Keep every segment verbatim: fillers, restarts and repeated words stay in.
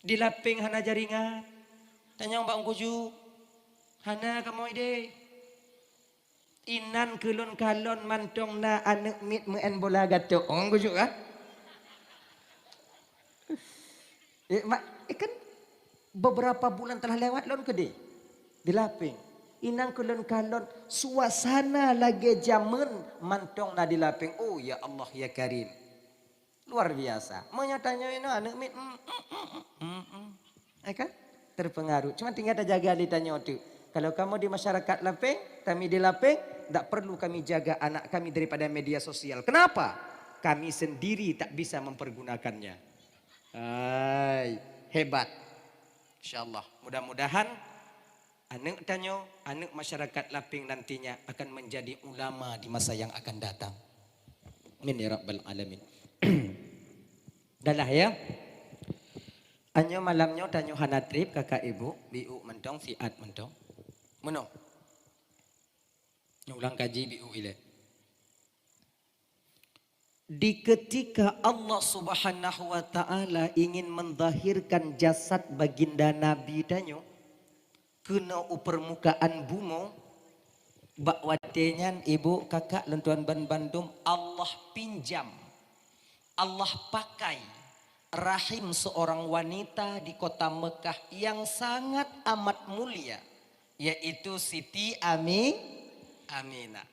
Di lapeng hana jaringan. Tanyong bak Teungku Ju, hana kamoe ideh. Inan keu lôn kalon mantong na aneuk miet meu'en bola gatok. Oh, Teungku Ju kan? Eh, mak, eh, kan beberapa bulan telah lewat lôn keudeh di lapeng. Inan keu lôn kalon suasana lagèe jameun mantong na di lapeng. Oh, ya Allah, ya Karim. Luar biasa. Meunyoe tanyoe inoe aneuk miet, mm, mm, mm, mm, mm, mm. Ya kan? Terpengaruh. Cuma tinggal tajaga lé tanyoe tu. Kalau kamoe di masyarakat lapeng, kami di lapeng, tak perlu kami jaga anak kami daripada media sosial. Kenapa? Kami sendiri tak bisa mempergunakannya. Hai, hebat. Insya Allah. Mudah-mudahan aneuk tanyoe, aneuk masyarakat lapeng nantinya akan menjadi ulama di masa yang akan datang. Amin ya rabbal alamin. Dah lah ya. Anyoe malam nyoe tanyoe hana trép kakak ibu, biu mantong, siat mantong. Meunoe. Nyoe ulang kaji biu ilée. Di ketika Allah Subhanahu wa Ta'ala ingin menzahirkan jasad baginda Nabi tanyoe keunoe u permukaan bumoe, bak watée nyan ibu kakak lôn tuan ban bandum Allah pinjam, Allah pakai rahim seorang wanita di kota Mekah yang sangat amat mulia, yaitu Siti Ami-, Aminah.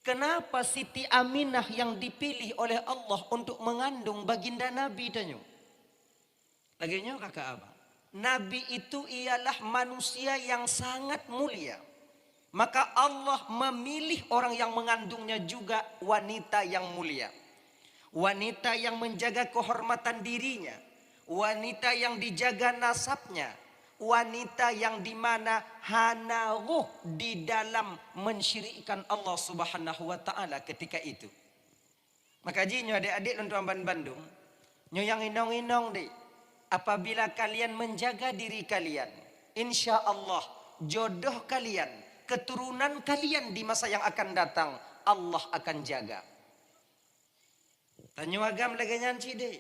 Kenapa Siti Aminah yang dipilih oleh Allah untuk mengandung baginda Nabi tanyoe? Lagée nyoe kakak abang. Nabi itu ialah manusia yang sangat mulia. Maka Allah memilih orang yang mengandungnya juga wanita yang mulia. Wanita yang menjaga kehormatan dirinya, wanita yang dijaga nasabnya, wanita yang dimana hana roh di dalam mensyirikkan Allah Subhanahu wa Ta'ala ketika itu. Maka jih nyoe adik-adik lôn tuan ban bandum, nyoe nyang inong-inong deh, apabila kalian menjaga diri kalian, insya Allah jodoh kalian, keturunan kalian di masa yang akan datang, Allah akan jaga. Tanyoe agam lagée nyan cit deh.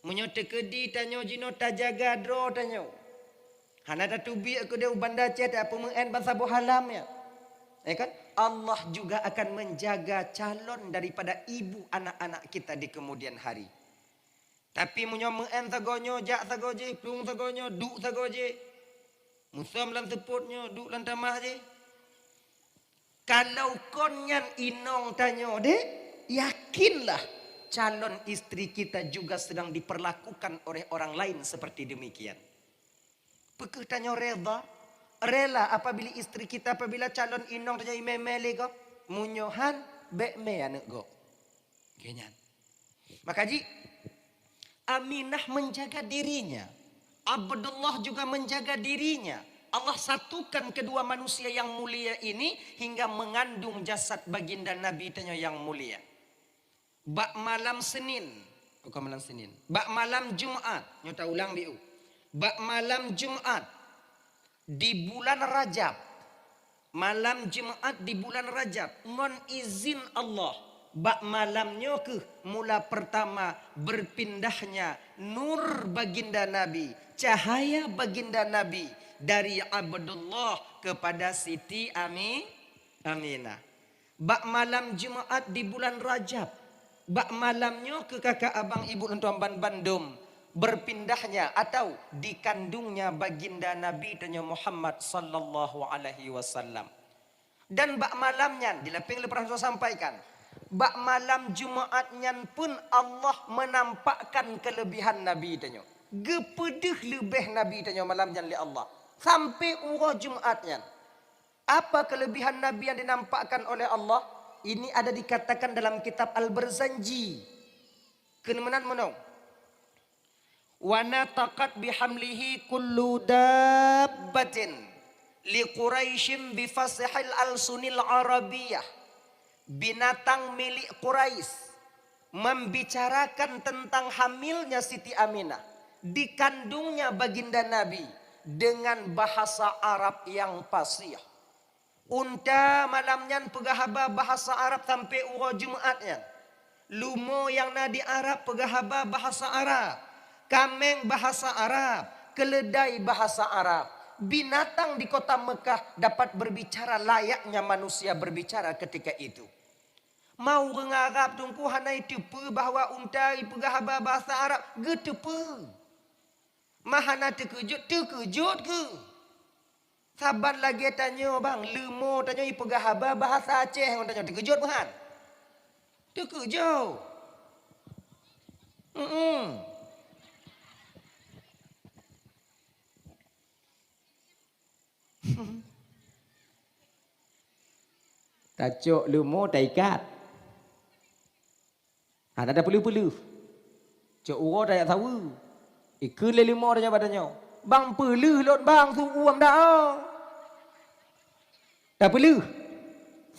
Meunyoe teukeudi tanyoe jinoe tajaga droe tanyoe, hana tateubiet keudeh u Banda Aceh tapeumeu'en bansaboh halam nyan. Ya kan? Allah juga akan menjaga calon daripada ibu anak-anak kita di kemudian hari. Tapi meunyoe meu'en sagoe nyoe, jak sagoe jih, plueng sagoe nyoe, duek sagoe jih, musom lam seupôt nyoe, duek lam tamah jih, kalau kon nyan inong tanyoe deh, yakinlah calon istri kita juga sedang diperlakukan oleh orang lain seperti demikian. Peu kheueh tanyoe reda, rela apabila istri kita, apabila calon inong tanyoe imé-mé lé gob? Meunyoe han, bék mé aneuk gob. Lagée nyan. Maka jih, Aminah menjaga dirinya. Abdullah juga menjaga dirinya. Allah satukan kedua manusia yang mulia ini hingga mengandung jasad baginda Nabi tanyoe yang mulia. Bak malam Senin, bukan malam Senin, bak malam Jumat, nyoe taulang biu. Bak malam Jumat di bulan Rajab, malam Jumat di bulan Rajab, ngon izin Allah, bak malam nyoe kheueh mula pertama berpindahnya nur baginda Nabi, cahaya baginda Nabi dari Abdullah kepada Siti Ami-, Aminah. Bak malam Jumat di bulan Rajab, bak malam nyoe kheueh kakak abang ibu lôn tuan ban bandum berpindahnya atau dikandungnya baginda Nabi tanyoe Muhammad sallallahu alaihi wasallam. Dan bak malam nyan, di lapeng leupah lôn sampaikan, bak malam Jumat nyan pun Allah menampakkan kelebihan Nabi tanyoe. Geupeudeuh leubeh Nabi tanyoe malam nyan lé Allah, sampai uroe Jumat nyan. Apa kelebihan Nabi yang dinampakkan oleh Allah? Ini ada dikatakan dalam kitab Al-Barzanji. Keuneuk meunan meunoe, "Wa nataqat bihamlihi kullu dabbatin li Quraisyin bi fasihil alsunil Arabiyyah." Binatang milik Quraisy membicarakan tentang hamilnya Siti Aminah, dikandungnya baginda Nabi, dengan bahasa Arab yang fasih. Unta malam nyan peugah haba bahasa Arab sampai uroe Jumat nyan. Lumo nyang na di Arab peugah haba bahasa Arab. Kaméng bahasa Arab, keuleudai bahasa Arab. Binatang di kota Mekah dapat berbicara layaknya manusia berbicara ketika itu. Ma ureuëng Arab Teungku hana jiteupeue bahwa unta jipeugah haba bahasa Arab, geuteupeue. Ma hana teukeujot, teukeujot kheueh. Saban lagée tanyoe bang, leumo tanyoe jipeugah haba bahasa Aceh ngon tanyoe, teukeujot meuhan? Teukeujot. Mm-mm. Tacok leumo taikat. Hana tapeuleuh-peuleuh. Cok uroe tajak saweue. Ikheun lé leumo tanyoe bak tanyoe, "Bang, peuleuh lôn bang, su uem dak?" Tapeuleuh.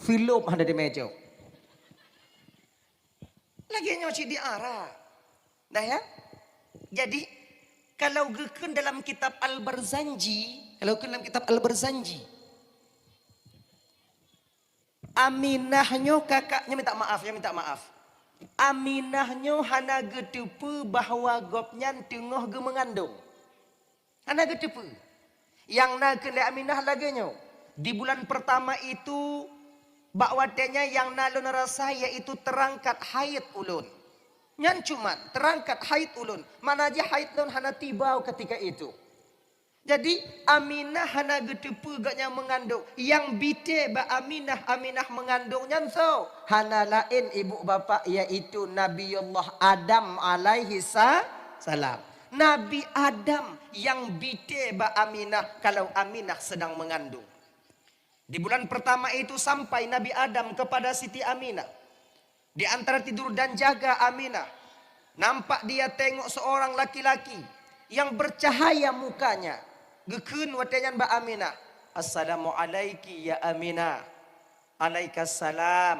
Seulom hana teumé cok. Lagée nyoe cit di Arab. Dah ya? Jadi, kalau geukheun dalam kitab Al-Barzanji, kalau geukheun dalam kitab Al-Barzanji, Aminah nyoe kakak nyoe minta maaf, ya, minta maaf. Aminah nyoe hana geuteupeue bahwa gobnyan teungoh geumeungandong. Hana geuteupeue. Nyang na kheun lé Aminah lagée nyoe, "Di bulan pertama itu, bak watée nyan nyang na lôn rasa yaitu teurangkat haid ulôn. Nyan cuman teurangkat haid ulôn, makna jih haid lôn hana tiba ketika itu." Jadi, Aminah hana geuteupeue gobnyan meungandong. Nyang bite bak Aminah, Aminah meungandong nyan soe? Hana laén ibu bapak, yaitu Nabiullah Adam alaihi sa-, salam. Nabi Adam nyang bite bak Aminah kalau Aminah sedang mengandung. Di bulan pertama itu sampai Nabi Adam kepada Siti Aminah. Di antara tidur dan jaga Aminah, nampak dia tengok seorang laki-laki yang bercahaya mukanya. Geukheun watée nyan bak Aminah, "Assalamualaiki ya Aminah." "Alaikassalam."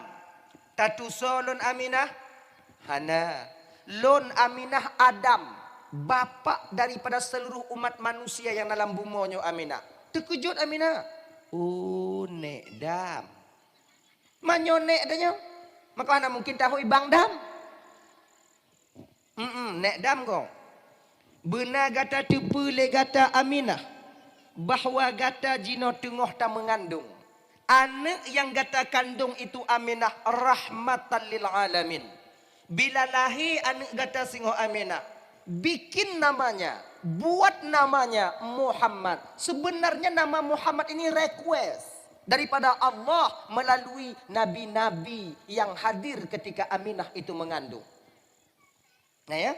"Tatusoe lôn Aminah?" "Hana. Lôn Aminah Adam, bapak daripada seluruh umat manusia yang dalam bumoe nyoe Aminah." Teukeujot Aminah. "Oh, Nék Dam." Meunyoe nék tanyoe, maka hana mungkin tahôi bang dam. Mm-mm, nék dam kong. Beuna gata teupeue lé gata Aminah, bahwa gata jinoe teungoh tameungandong. Aneuëk nyang gata kandong itu Aminah rahmatan lil alamin. Bila lahé aneuëk gata singoh Aminah, bikin namanya, buat namanya Muhammad. Sebenarnya nama Muhammad ini request daripada Allah melalui nabi-nabi yang hadir ketika Aminah itu mengandung. Nah ya,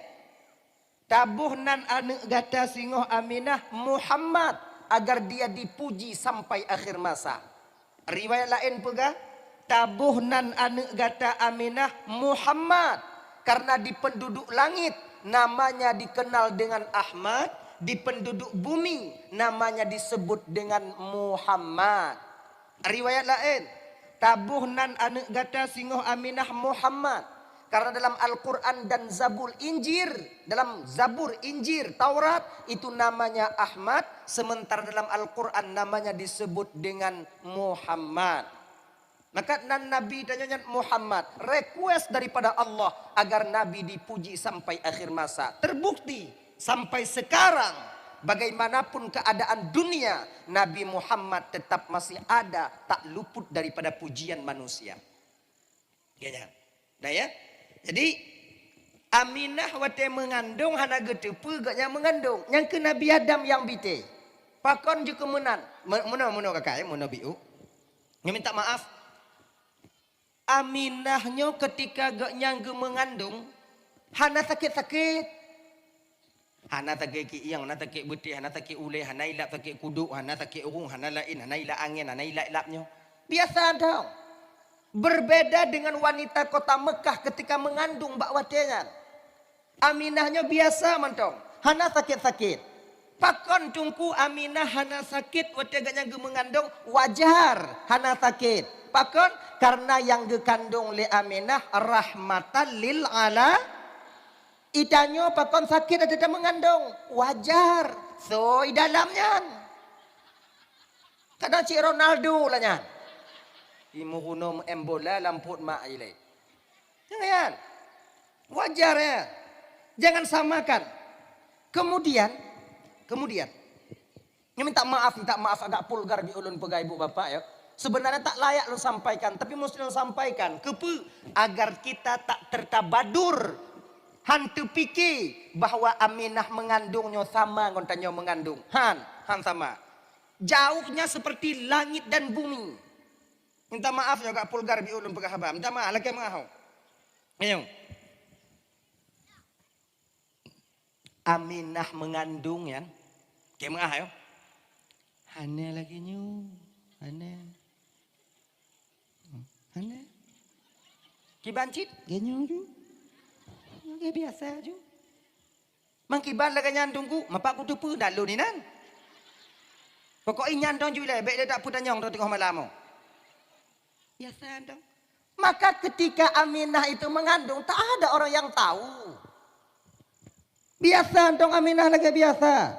taboh nan aneuëk gata singoh Aminah Muhammad, agar dia dipuji sampai akhir masa. Riwayat laén peugah, "Taboh nan aneuëk gata Aminah Muhammad, karena di penduduk langit namanya dikenal dengan Ahmad, di penduduk bumi namanya disebut dengan Muhammad." Riwayat laén, "Taboh nan aneuëk gata singoh Aminah Muhammad, karena dalam Al-Quran dan Zabur Injil, dalam Zabur, Injil, Taurat, itu namanya Ahmad, sementara dalam Al-Quran namanya disebut dengan Muhammad." Maka nan Nabi tanyoe nyan Muhammad, request daripada Allah agar Nabi dipuji sampai akhir masa. Terbukti sampai sekarang, bagaimanapun keadaan dunia, Nabi Muhammad tetap masih ada, tak luput daripada pujian manusia. Ya, ya. Dah ya? Jadi, Aminah watée meungandong hana geuteupeue gobnyan meungandong. Nyang keu Nabi Adam nyang bite. Pakon jeuet keu meunan? Me-, meunoe, meunoe kakak, ya, meunoe biu. Nyoe minta maaf. Aminah nyoe ketika gobnyan geumeungandong, hana sakét-sakét. Hana sakét kieng, hana sakét beuteh, hana sakét ulée, hana ilap sakét kudok, hana sakét ureuëng, hana laén, hana ilap angén, hana ilap-ilap nyoe. Biasa dong. Berbeda dengan wanita kota Mekah ketika mengandung bak watée nyan. Aminah nyoe biasa mantong, hana sakét-sakét. Pakon Teungku Aminah hana sakét watée gobnyan geumeungandong? Wajar hana sakét. Pakon? Karena nyang geukandong lé Aminah rahmatan lil ala-, Itanyoe pakon sakét watée tameungandong? Wajar. Soe i dalam nyan? Kadang cit Ronaldo lah nyan. Imeurunoe meu-em bola lam pruet mak ilée. Jangan. Wajar ya. Jangan samakan. Kemudian, kemudian, nyoe minta maaf, minta maaf agak vulgar bak ulôn peugah ibu bapak ya. Sebenarnya tak layak lôn sampaikan, tapi mesti lôn sampaikan. Keupeue? Agar kita tak tertabadur. Han teupike bahwa Aminah mengandung nyoe sama ngon tanyoe mengandung. Han, han sama. Jauhnya seperti langit dan bumi. Minta maaf nyoe agak vulgar bak ulôn peugah haba. Minta maaf, lakée meu'ah. Ayo. Aminah mengandung nyan. Kée meu'ah yo. Hana lagée nyoe. Hana. Hana. Kiban cit, lagée nyoe ju. Lagée biasa ju. Mang kiban lagée nyan Teungku, mapak kuteupeue dalu ni nan. Pokok inyan dong ju ilée, bék lé dak peutanyong teungoh malam. Biasa dong. Maka ketika Aminah itu mengandung, tak ada orang yang tahu. Biasa dong Aminah lagée biasa.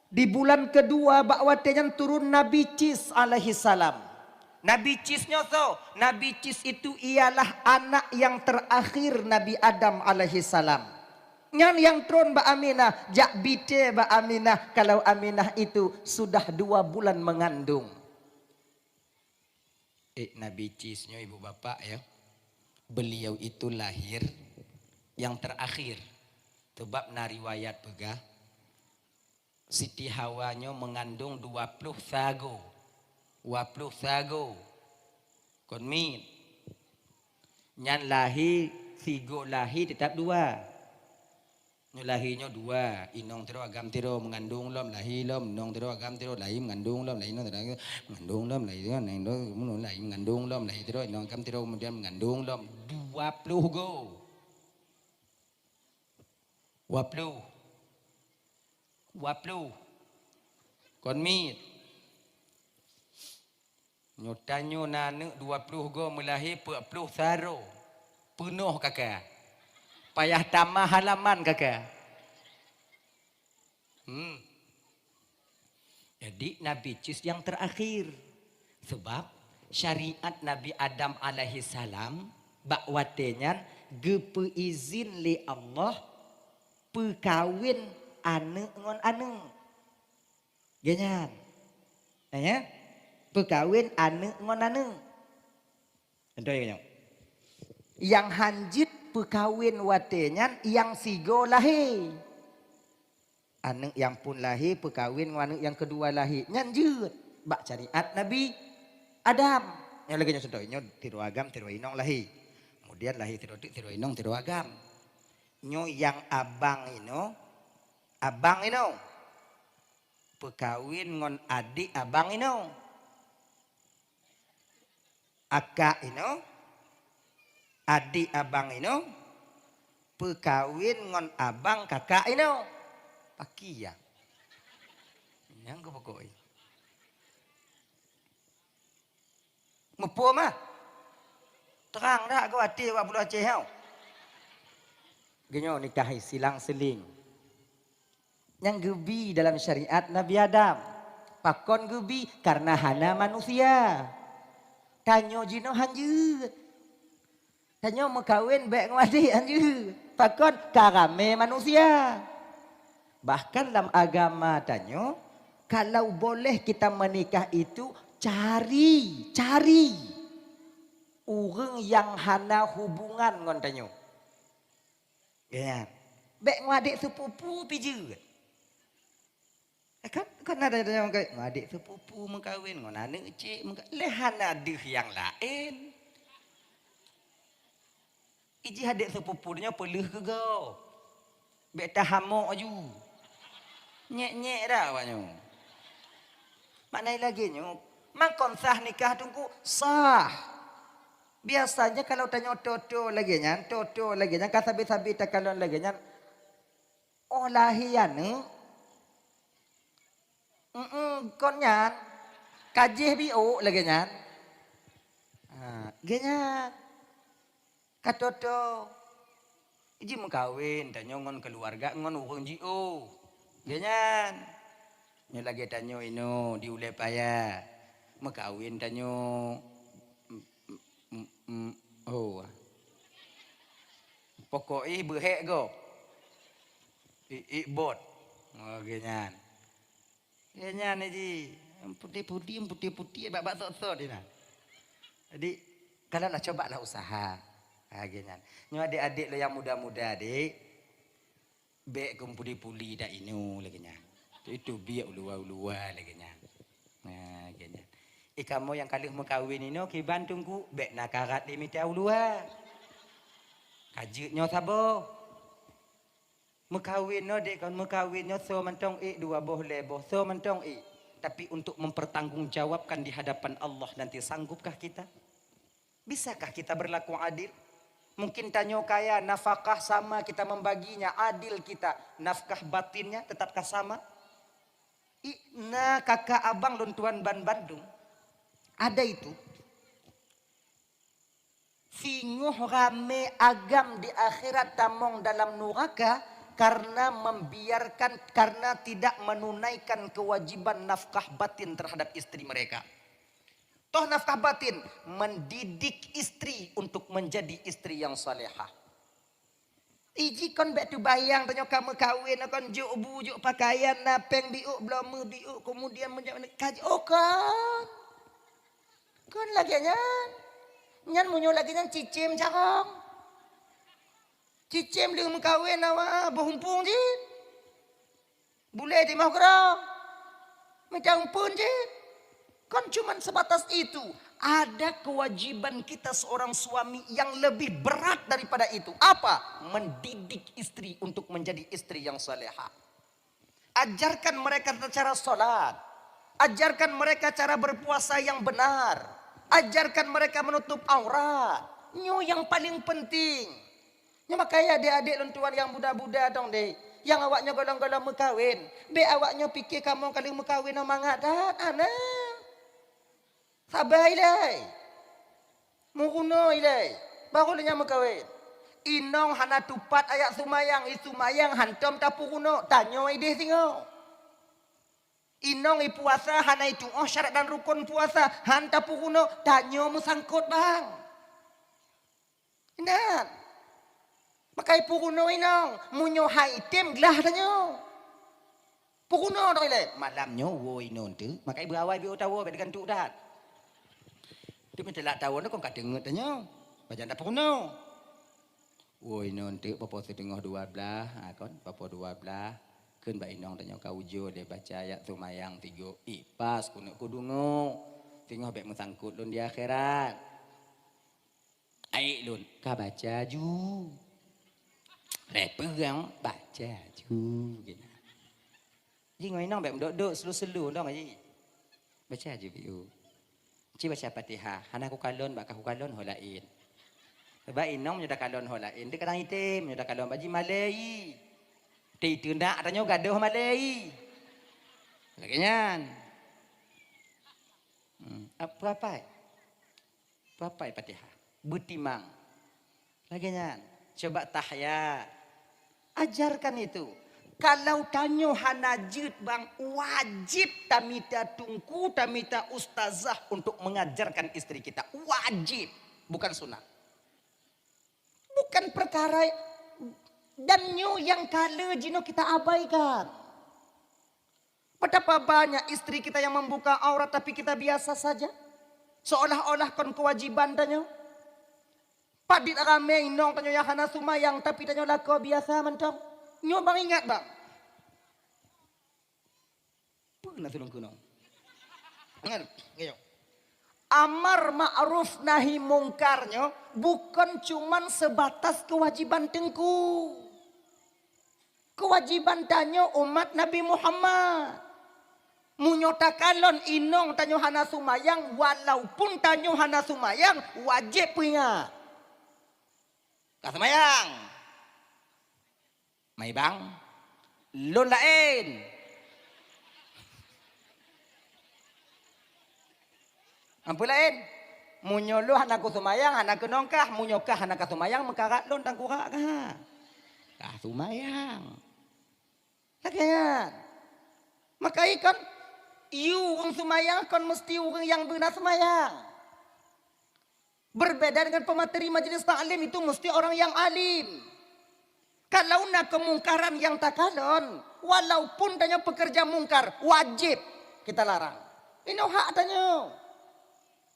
Di bulan kedua bak watée nyan turun Nabi Cis alaihi salam. Nabi Cis nyoe soe? Nabi Cis itu ialah anak yang terakhir Nabi Adam alaihi salam. Nyan nyang tron bak Aminah, jak bite bak Aminah kalau Aminah itu sudah dua bulan mengandung. Eh, Nabi Cis nyoe ibu bapak ya. Beliau itu lahir yang terakhir. Sebab na riwayat peugah, Siti Hawa nyoe mengandung dua puluh sago. Dua puluh sago. Kon miet. Nyan lahé, sigo lahé tetap dua. Nyoe lahé nyoe dua, inong sidroe agam sidroe, mengandung lom, lahé lom, inong sidroe agam sidroe, lahé mengandung lom, lahé inong sidroe mengandung lom, lahé sidroe, inong sidroe, lahé mengandung lom, lahé sidroe, inong agam sidroe, kemudian mengandung lom. Dua puluh go. Dua puluh. Dua puluh. Kon miet. Nyoe tanyoe na aneuk dua puluh go meulahé peuet ploh saroe. Peunoh kaka. Payah tamah halaman kaka. Hmm. Jadi Nabi Cis nyang terakhir. Sebab syariat Nabi Adam alaihi salam bak watée nyan geupeuizin lé Allah peukawen aneuk ngon aneuk. Geuh nyan. Nah, ya. Peukawen aneuk ngon aneuk. Contoh nyoe. Nyang han jeuet peukawen watée nyan nyang sigo lahé. Aneuk nyang phon lahé peukawen ngon aneuk nyang keudua lahé. Nyan jeuet. Bak syariat Nabi Adam. Nyoe lagée nyoe contoh. Nyoe sidroe agam, sidroe inong lahé. Kemudian lahé sidroe teuk, sidroe inong, sidroe agam. Nyoe nyang abang inoe, abang inoe. Peukawen ngon adék abang inoe. Akak inoe, adék abang inoe, peukawen ngon abang kakak inoe. Pakiya. Nyang keu pokok. Muphom ah? Trang dak geuh até bak buleuen Aceh nyoe? Geunyoe nikah silang-seling. Nyang geubi dalam syariat Nabi Adam. Pakon geubi? Karena hana manusia. Tanyoe jinoe han jeuet. Tanyoe meukawen bék ngon adék han jeuet. Pakon? Ka ramé manusia. Bahkan lam agama tanyoe, kalau boleh kita menikah itu cari, cari ureuëng nyang hana hubungan ngon tanyoe. Ya. Bék ngon adék sepupu pih jeuet. Eh, kan, kan ada, ada yang kata, "Ngon adék sepupu meukawen, ngon aneuk cék meuka-," lé hana deuh nyang laén. Ijih adék sepupu nyoe peuleueh keu gob. Bék tahamok aju. Nyék-nyék dah awak nyoe. Makna lagée nyoe, makon sah nikah Teungku? Sah. Biasanya kalau tanyoe toto lagée nyan, toto lagée nyan, ka sabe-sabe takalon lagée nyan, oh, lahé aneuk. Mm-mm, kon nyan. Ka jih biôk lagée nyan. Ha, geuh nyan. Ka toto. Jimeukawen tanyoe ngon keuluwarga, ngon ureuëng jiôh. Geuh nyan. Nyoe lagée tanyoe inoe di Ulée Paya. Meukawen tanyoe. Mm, mm, mm, oh. Pokok ih beuhék gob. Iek bot. Oh, geuh nyan. Geuh nyan ji, putéh-putéh, putéh-putéh, bak-bak sot-sot di na. Jadi, kalau lah, coba lah usaha. Ha, geuh nyan. Nyoe adék-adék lôn nyang muda-muda, dek. Bèk keu puli-puli dak inoe lagèe nyan. Itu biek uluwa-uluwa lagèe nyan. Nah, lagèe nyan. Eh, kamoe nyang ka lheueh meukawen inoe kiban teungku, bèk na karat lé mita uluwa. Ka jeuet nyoe saboh. Meukawen nyoe dek kon, meukawen nyoe soe mantong ék, dua boh, lhèe boh, soe mantong ék. Tapi untuk mempertanggungjawabkan di hadapan Allah nanti, sanggupkah kita? Bisakah kita berlaku adil? Mungkin tanyoe kaya, nafakah sama kita membaginya, adil kita, nafkah batinnya tetapkah sama? I, na kakak abang lôn tuan ban bandum, ada itu. Singoh ramé agam di akhirat tamong dalam nuraka karena membiarkan, karena tidak menunaikan kewajiban nafkah batin terhadap istri mereka. Toh nafkah batin, mendidik istri untuk menjadi istri yang salehah. Iji kon bèk teubayang tanyoe ka meukawen, kon jok bu, jok pakaian, na pèng biôk, bloe meu biôk, kemudian meunyo-, ka ji-, oh kon. Kon lagèe nyan. Nyan meunyoe lagèe nyan cicém carông. Cicém lheueh meukawen awak boh umpung jih. Bulèe timoh keudroe, mita umpun jih. Kon cuman sebatas itu. Ada kewajiban kita seorang suami yang lebih berat daripada itu. Apa? Mendidik istri untuk menjadi istri yang salehah. Ajarkan mereka tata cara salat. Ajarkan mereka cara berpuasa yang benar. Ajarkan mereka menutup aurat. Nyoe yang paling penting. Nyoe makajih adék-adék lôn tuan nyang buda-buda dong deh, nyang awaknyoe gohlom-gohlom meukawen. Bèk awaknyoe piké kamoe ka lheueh meukawen nyoe mangat that, hana. Saba ilèe. Meurunoe ilèe. Baru lheueh nyan meukawen. Inong hana tupat ayat seumayang, i seumayang hantom tapeurunoe, tanyoe idéh singoh. Inong ipuasa hana itu'oh syarat dan rukon puasa, han tapeurunoe, tanyoe meusangkot bang. Ingat. Maka ipeurunoe inong, meunyoe hai item glah tanyoe. Peurunoe dong ilèe, malam nyoe woe inong teuk, maka ibu awai biôh tawoe bèk digantuk that. Teuma teulak tawoe nyoe kon ka teungeut tanyoe. Pajan tapeurunoe. Woe inong teuk, poh-poh siteungoh dua blaih, ha kon, poh-poh dua blaih. Kheun bak inong tanyoe ka ujoe lé baca ayat seumayang tigo. Ih, pas keuneuk kudeungoe. Teungoh bèk meusangkot lôn di akhirat. Aék lôn ka baca ju. Lé peurang baca ju. Gina. Ji ngon inong bèk meudok-dok selu-selu dong ji. Baca ju biôh. Ci baca Fatihah, hana kukalon bak ka kukalon ho laén. Sabab inong meunyoe takalon ho laén, dia kadang item, meunyoe takalon bak ji malèe i. Ti teunak tanyoe gadoh malèe i. Lagèe nyan. Hmm, ap-, peuapai? Peuapai Fatihah? Beutimang. Lagèe nyan. Coba tahiyat. Ajarkan itu. Kalau tanyoe hana jeuet bang, wajib tamita teungku, tamita ustazah untuk mengajarkan istri kita. Wajib. Bukan sunat. Bukan perkara, dan nyoe nyang ka lheueh jinoe kita abaikan. Betapa banyak istri kita yang membuka aurat tapi kita biasa saja. Seolah-olah kon kewajiban tanyoe. Padit ramé inong tanyoe nyang hana seumayang tapi tanyoe lakoe biasa mantong. Nyoe bang ingat bang. Peue na tulông keunoe? Nyan, nyoe. Amar ma'ruf nahi mungkar nyoe bukon cuman sebatas kewajiban teungku. Kewajiban tanyoe umat Nabi Muhammad. Meunyoe takalon inong tanyoe hana seumayang, walaupun tanyoe hana seumayang, wajéb peuingat. Ka seumayang. Mai bang, lôn laén. Ampeue laén? Meunyoe lôn hana kuseumayang, hana keunong kah, meunyoe kah hana kaseumayang, meukarat lôn tangkurak kah? Kaseumayang. Lagèe nyan. Maka i kon, yue ureueng seumayang kon meusti ureueng nyang beuna seumayang. Berbeda dengan pemateri majelis taklim, itu mesti orang yang alim. Kalau na keumungkaran nyang takalon, walaupun tanyoe peukeureuja mungkar, wajéb kita larang. Inoe hak tanyoe.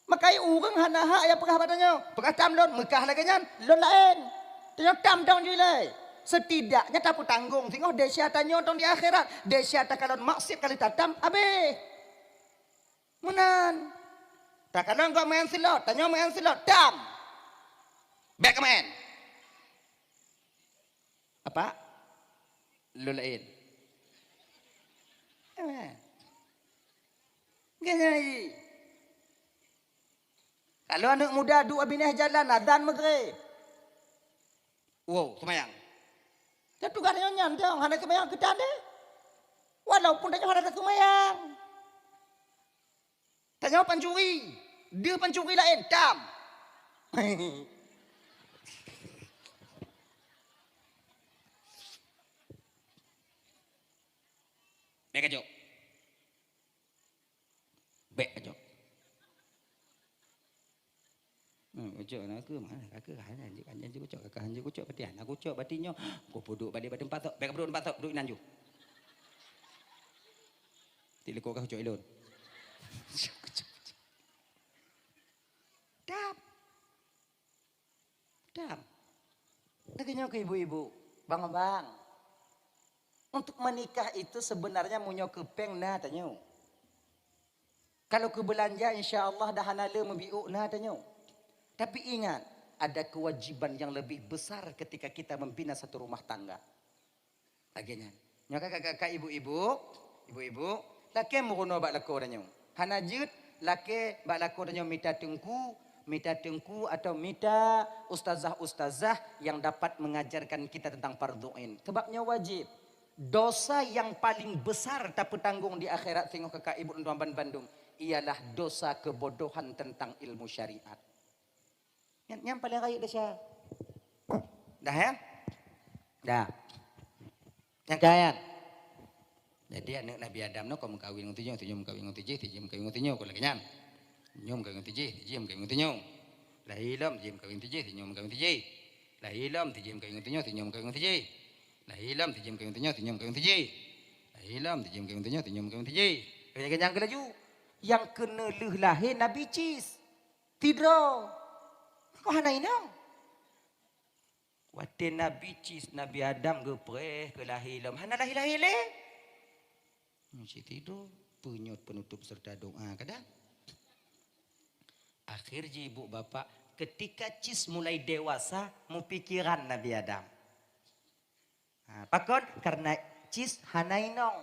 Maka ureuëng hana hak nyang peugah bak tanyoe, peugah tam lôn, meukah lagée nyan, lôn laén. Tanyoe tam dong jih lé. Setidaknya tapeutanggong singoh desya tanyoe tong di akhirat. Desya takalon maksiat ka lheueh tatam, abéh. Meunan. Takalon gob meu'en silot, tanyoe meu'en silot, tam. Bék meu'en. Apa? Lôn laén. Eh. Geunyai. Kalau aneuëk muda duek binéh jalan, azan Maghrib. Wow, seumayang. Dan tugaih tanyoe nyan, tanyoe hana seumayang keutan deh. Walaupun tanyoe hana seumayang. Tanyoe pancuri. Dia pancuri laén, tam. Bék kacok. Bék kacok. Hmm, kacok na ke mana? Ka ke hana anjing, anjing kucok, ka anjing kucok, berarti hana kucok, berarti nyoe. Ku puduk balik bak teumpat tu. Bék puduk teumpat tu, duduk inan ju. Ti lekok ka kucok ilon. Dap. Dam. Lagée nyoe keu ibu-ibu, bang-bang. Untuk menikah itu sebenarnya meunyoe keu péng na tanyoe. Kalau keu beulanja, insya Allah dah hana le meubiôk na tanyoe. Tapi ingat, ada kewajiban yang lebih besar ketika kita membina satu rumah tangga. Lagée nyan. Nyoe ka kakak-kakak, ibu-ibu, ibu-ibu, lakée meurunoe bak lakoe tanyoe. Hana jeuet lakée bak lakoe tanyoe mita teungku, mita teungku atau mita ustazah-ustazah yang dapat mengajarkan kita tentang fardhu ain. Sebab nyoe wajéb. Dosa yang paling besar tapeutanggong di akhirat singoh kakak ibu dan tuan bandum ialah dosa kebodohan tentang ilmu syariat. Nyan, nyan paleng rayeuk desya. Dah, ya? Dah. Nyang kaya. Jadi, aneuëk Nabi Adam nyoe ka meukawen ngon tujoh, tujoh meukawen ngon tujoh, tujoh meukawen ngon tujoh, kon lagée nyan. Nyoe meukawen ngon tujoh, tujoh meukawen ngon tujoh. Lahé lom, tujoh meukawen tujoh, tujoh meukawen tujoh. Lahé lom, tujoh meukawen ngon tujoh, tujoh meukawen ngon tujoh. Lahé lom, tujoh meukawen tujoh, tujoh meukawen tujoh. Lahé lom, tujoh meukawen tujoh, tujoh meukawen tujoh. Lagée nyan keu laju. Nyang keuneulheueh lahé Nabi Cis. Tidroe. Kon hana inong. Watée Nabi Cis, Nabi Adam geupreh keu lahé lom, hana lahé-lahé lé. Cit tidroe, peunyot peunutôp seureuta doá kadang. Akhé jih ibu bapak, keutika Cis mulai dewasa, meupikiran Nabi Adam. Ha, pakon? Karena Cis hana inong.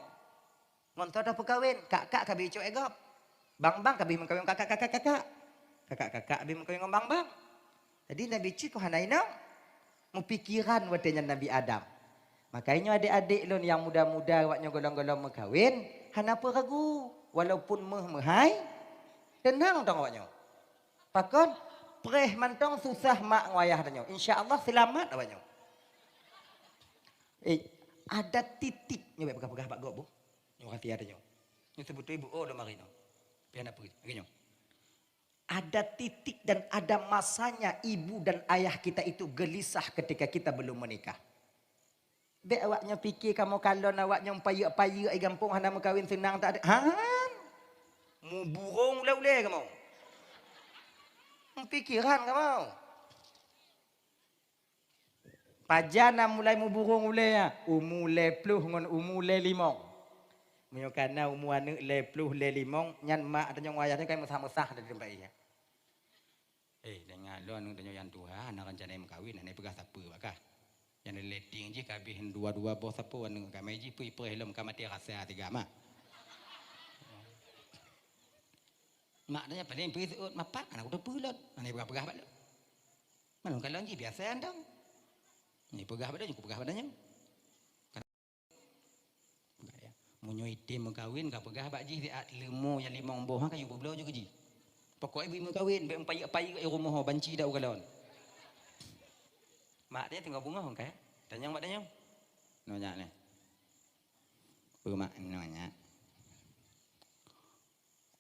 Ngon toh tapeukawen, kak-kak ka bicok e gob. Bang-bang ka bimeukawen kakak-kakak. Kakak-kakak bimeukawen ngon bang-bang. Jadi Nabi Cis kon hana inong. Meupikiran watée nyan Nabi Adam. Makajih nyoe adék-adék lôn nyang muda-muda awaknyoe gohlom-gohlom meukawen, hana peue ragu. Walaupun méuh meuhai, teunang dong awaknyoe. Pakon? Preh mantong susah mak ngon ayah tanyoe. Insya Allah seulamat awaknyoe. Eh, ada titik nyoe bék peugah-peugah bak gob boh. Nyoe hati ada nyoe. Nyoe seubeutôi bu oh lom hari nyoe. Pian apa? Lagée nyoe. Ada titik dan ada masanya ibu dan ayah kita itu gelisah ketika kita belum menikah. Bék awaknyoe pike kamoe kalon awaknyoe payek-payek di gampông hana meukawen seunang tak ada. Han! Muburong ulée-ulée kamoe. Pikiran kamoe. Pajan na mulai muburong ulée nyan? Umu lhée ploh ngon umu lhée limong. Meunyoe kana umu aneuëk lhée ploh lhée limong, nyan mak tanyoe ngon ayah nyan ka meusah-meusah dari teumpat nyan. Eh, deungoe lôn aneuëk tanyoe nyang tuha, hana reuncana meukawen, hana peugah sapeue bak kah. Nyang leting jih ka habéh dua-dua boh sapeue aneuëk kami jih pui preh lom ka maté rasa tiga mah. Mak tanyoe paléng pui seuôt mapak, hana kuteupeu lôn, hana peugah-peugah bak lôn. Malôn kalon jih biasa andong. Ni peugah bak lôn, ku peugah bak tanyoe. Meunyoe item meukawen ka peugah bak jih siat leumo nyang limong boh ha kayu peubloe ju keu jih. Pokok ibu meukawen bék meupayeuk-payeuk i rumoh banci dak ukalon. Mak dia tinggai bungah kan? Tanyong mak tanyong. Nyonya neh. Peue mak nyonya?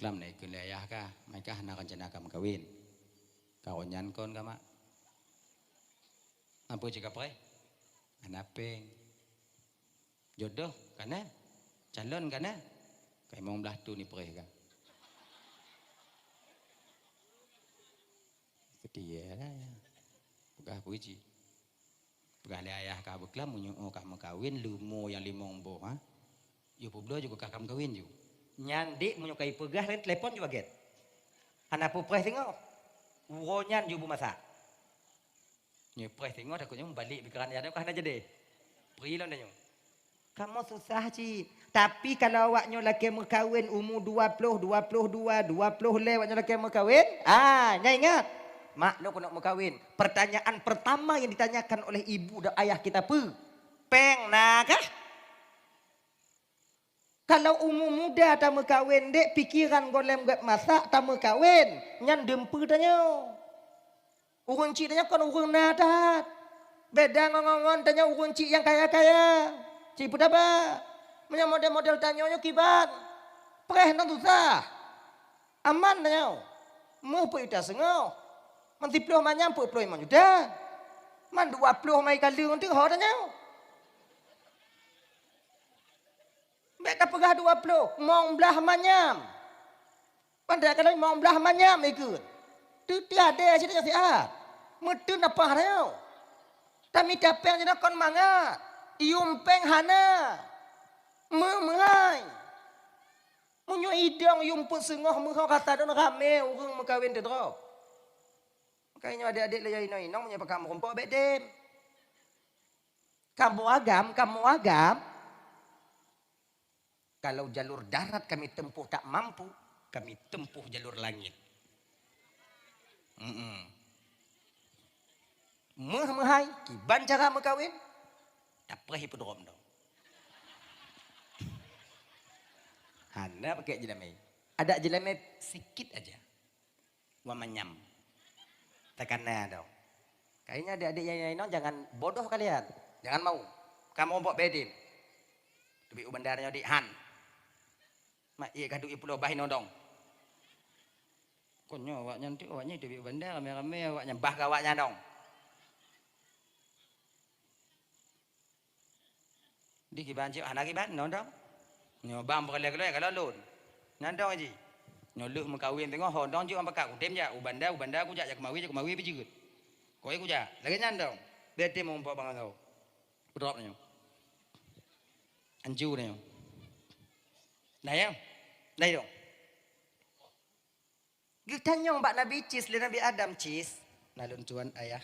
Klam na ikheun lé ayah kah, mai kah na rencana ka meukawen. Ka nyan kon ka mak. Apa cit ka preh? Hana péng. Jodoh ka na, calon ka na, ka limong blaih thon ipreh ka. Setia lah ya. Peugah puji. Peugah lé ayah ka beuklam, meunyoe ka meukawen, leumo nyang limong boh, ha? Yue peubloe ju ka meukawen ju. Nyan dek meunyoe ka ipeugah lé telepon ju baget. Hana peue preh singoh. Uroe nyan ju beumasak. Nyoe preh singoh takot nyoe balek pikeran ayah nyoe ka hana jadi. Pri lom tanyoe. Kamoe susah cit. Tapi kalau awak nyoe lakée meukawen umu dua ploh, dua ploh dua, dua ploh lhée awak nyoe lakée meukawen, ah, nyan ingat. Mak lôn keuneuk meukawen. Pertanyaan pertama yang ditanyakan oleh ibu dan ayah kita peue? Péng na kah? Kalau umu muda tameukawen dek, pikeran gohlom gét masak tameukawen, nyan dum peue tanyoe. Ureuëng chik tanyoe kon ureuëng na that. Beda ngon, ngon, ngon tanyoe ureuëng chik nyang kaya-kaya. Cit peue taba. Meunyoe model-model tanyoe nyoe kiban. Preh nyan susah. Aman tanyoe. Meuh peuet juta seungoh. Man siploh manyam peuet ploh limong juta. Man dua ploh mai kaleueng teuk ho tanyoe. Bék tapeugah dua ploh, limong blaih manyam. Pandai ka limong blaih manyam ikheun. Teuh-teuh adé cit nyan siat. Meuteun apah tanyoe. Tamita péng jinoe kon mangat. Yum péng hana. Meuh meuhai. Meunyoe idong yum peuet seungoh meuho ka sadon ramé ureuëng meukawen teudroe. Makajih nyoe adék-adék lé inong-inong meunyoe pakat meurumpok bék dem. Kamoe agam, kamoe agam. Kalau jalur darat kami tempuh tak mampu, kami tempuh jalur langit. Mm-mm. Meuh meuhai, kiban cara meukawen, tapreh ipeudrom dong. Hana pakai jeulamé. Ada jeulamé sikit aja. Wa manyam. Takana dong. Kayaknya adik-adik yang inong jangan bodoh kalian. Jangan mau. Kamoe meurumpok bék dem. Teubiet u bandar nyoe dik han. Mak ié ka duek pulo bah inong dong. Kon nyoe awaknyan tu, awaknyan teubiet u bandar ramé-ramé awaknyan bah ka awaknyan dong. Di kiban cit hana kiban, nodong. Nyoe bang peureulée-reulée ka lôn. Nyan dong ji. Nyoe lheueh meukawen teungoh ho dong jeuet bak kutem jak u banda, u banda kujak, jak keumawe, jak keumawe pih jeuet. Koi kujak. Lagée nyan dong. Bék tem mumpok bangai kau. Peudrop nyoe. Anju nyoe. Nah ya. Nah dong. Geutanyong bak Nabi Cis lé Nabi Adam, "Cis, na lôn tuan ayah,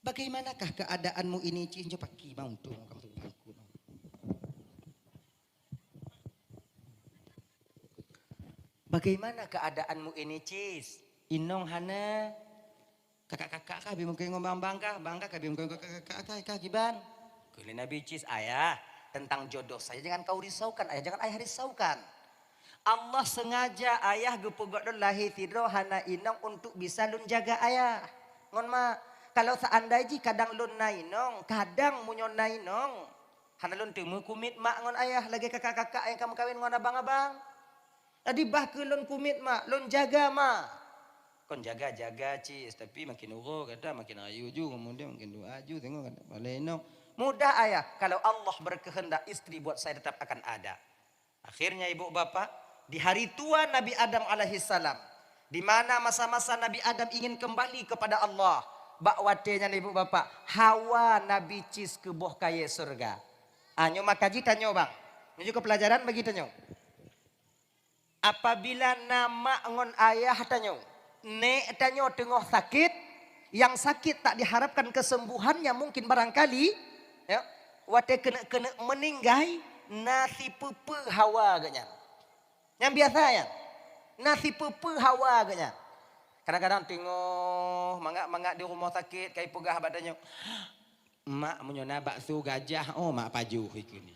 bagaimanakah keadaanmu ini, Cis?" Nyoe paki bang untung kamu tu bangku. "Bagaimana keadaanmu ini, Cis? Inong hana? Kakak-kakak kah bi mungkin ngon bang-bang kah? Bang kah bi mungkin kakak-kakak kah, kah kiban?" Kheun lé Nabi Cis, "Ayah, tentang jodoh saya jangan kau risaukan, ayah, jangan ayah risaukan." Allah sengaja ayah geupeugét lôn lahé sidroe hana inong untuk bisa lôn jaga ayah ngon mak. Kalau seandai jih kadang lôn na inong, kadang meunyoe na inong, hana lôn teumé kumiet mak ngon ayah lagée kakak-kakak nyang ka meukawen ngon abang-abang. Jadi bah kheueh lôn kumiet mak, lôn jaga mak. Kon jaga-jaga cit, tapi makin uroe gata makin ayu ju, kemudian makin dua ju, tengok gata paléh inong. Mudah ayah, kalau Allah berkehendak istri buat saya tetap akan ada. Akhirnya ibu bapak, di hari tua Nabi Adam alaihissalam, di mana masa-masa Nabi Adam ingin kembali kepada Allah, bak watée nyan ibu bapak, Hawa Nabi Cis keu boh kayée syeuruga. Ah, nyoe maka jih tanyoe bang. Nyoe juga pelajaran bagi tanyoe. Apabila na mak ngon ayah tanyoe, nék tanyoe teungoh sakét, nyang sakét tak diharapkan kesembuhannya mungkin barangkali, ya, watée keuneuk-keuneuk meuninggai, na sipeue-peue hawa geuhnyan. Nyang biasa nyan, na sipeue-peue hawa geuhnyan. Kadang-kadang teungoh mangat-mangat di rumoh sakét, kai peugah bak tanyoe, "Mak, meunyoe na bakso gajah, oh, mak pajoh ikeu ni."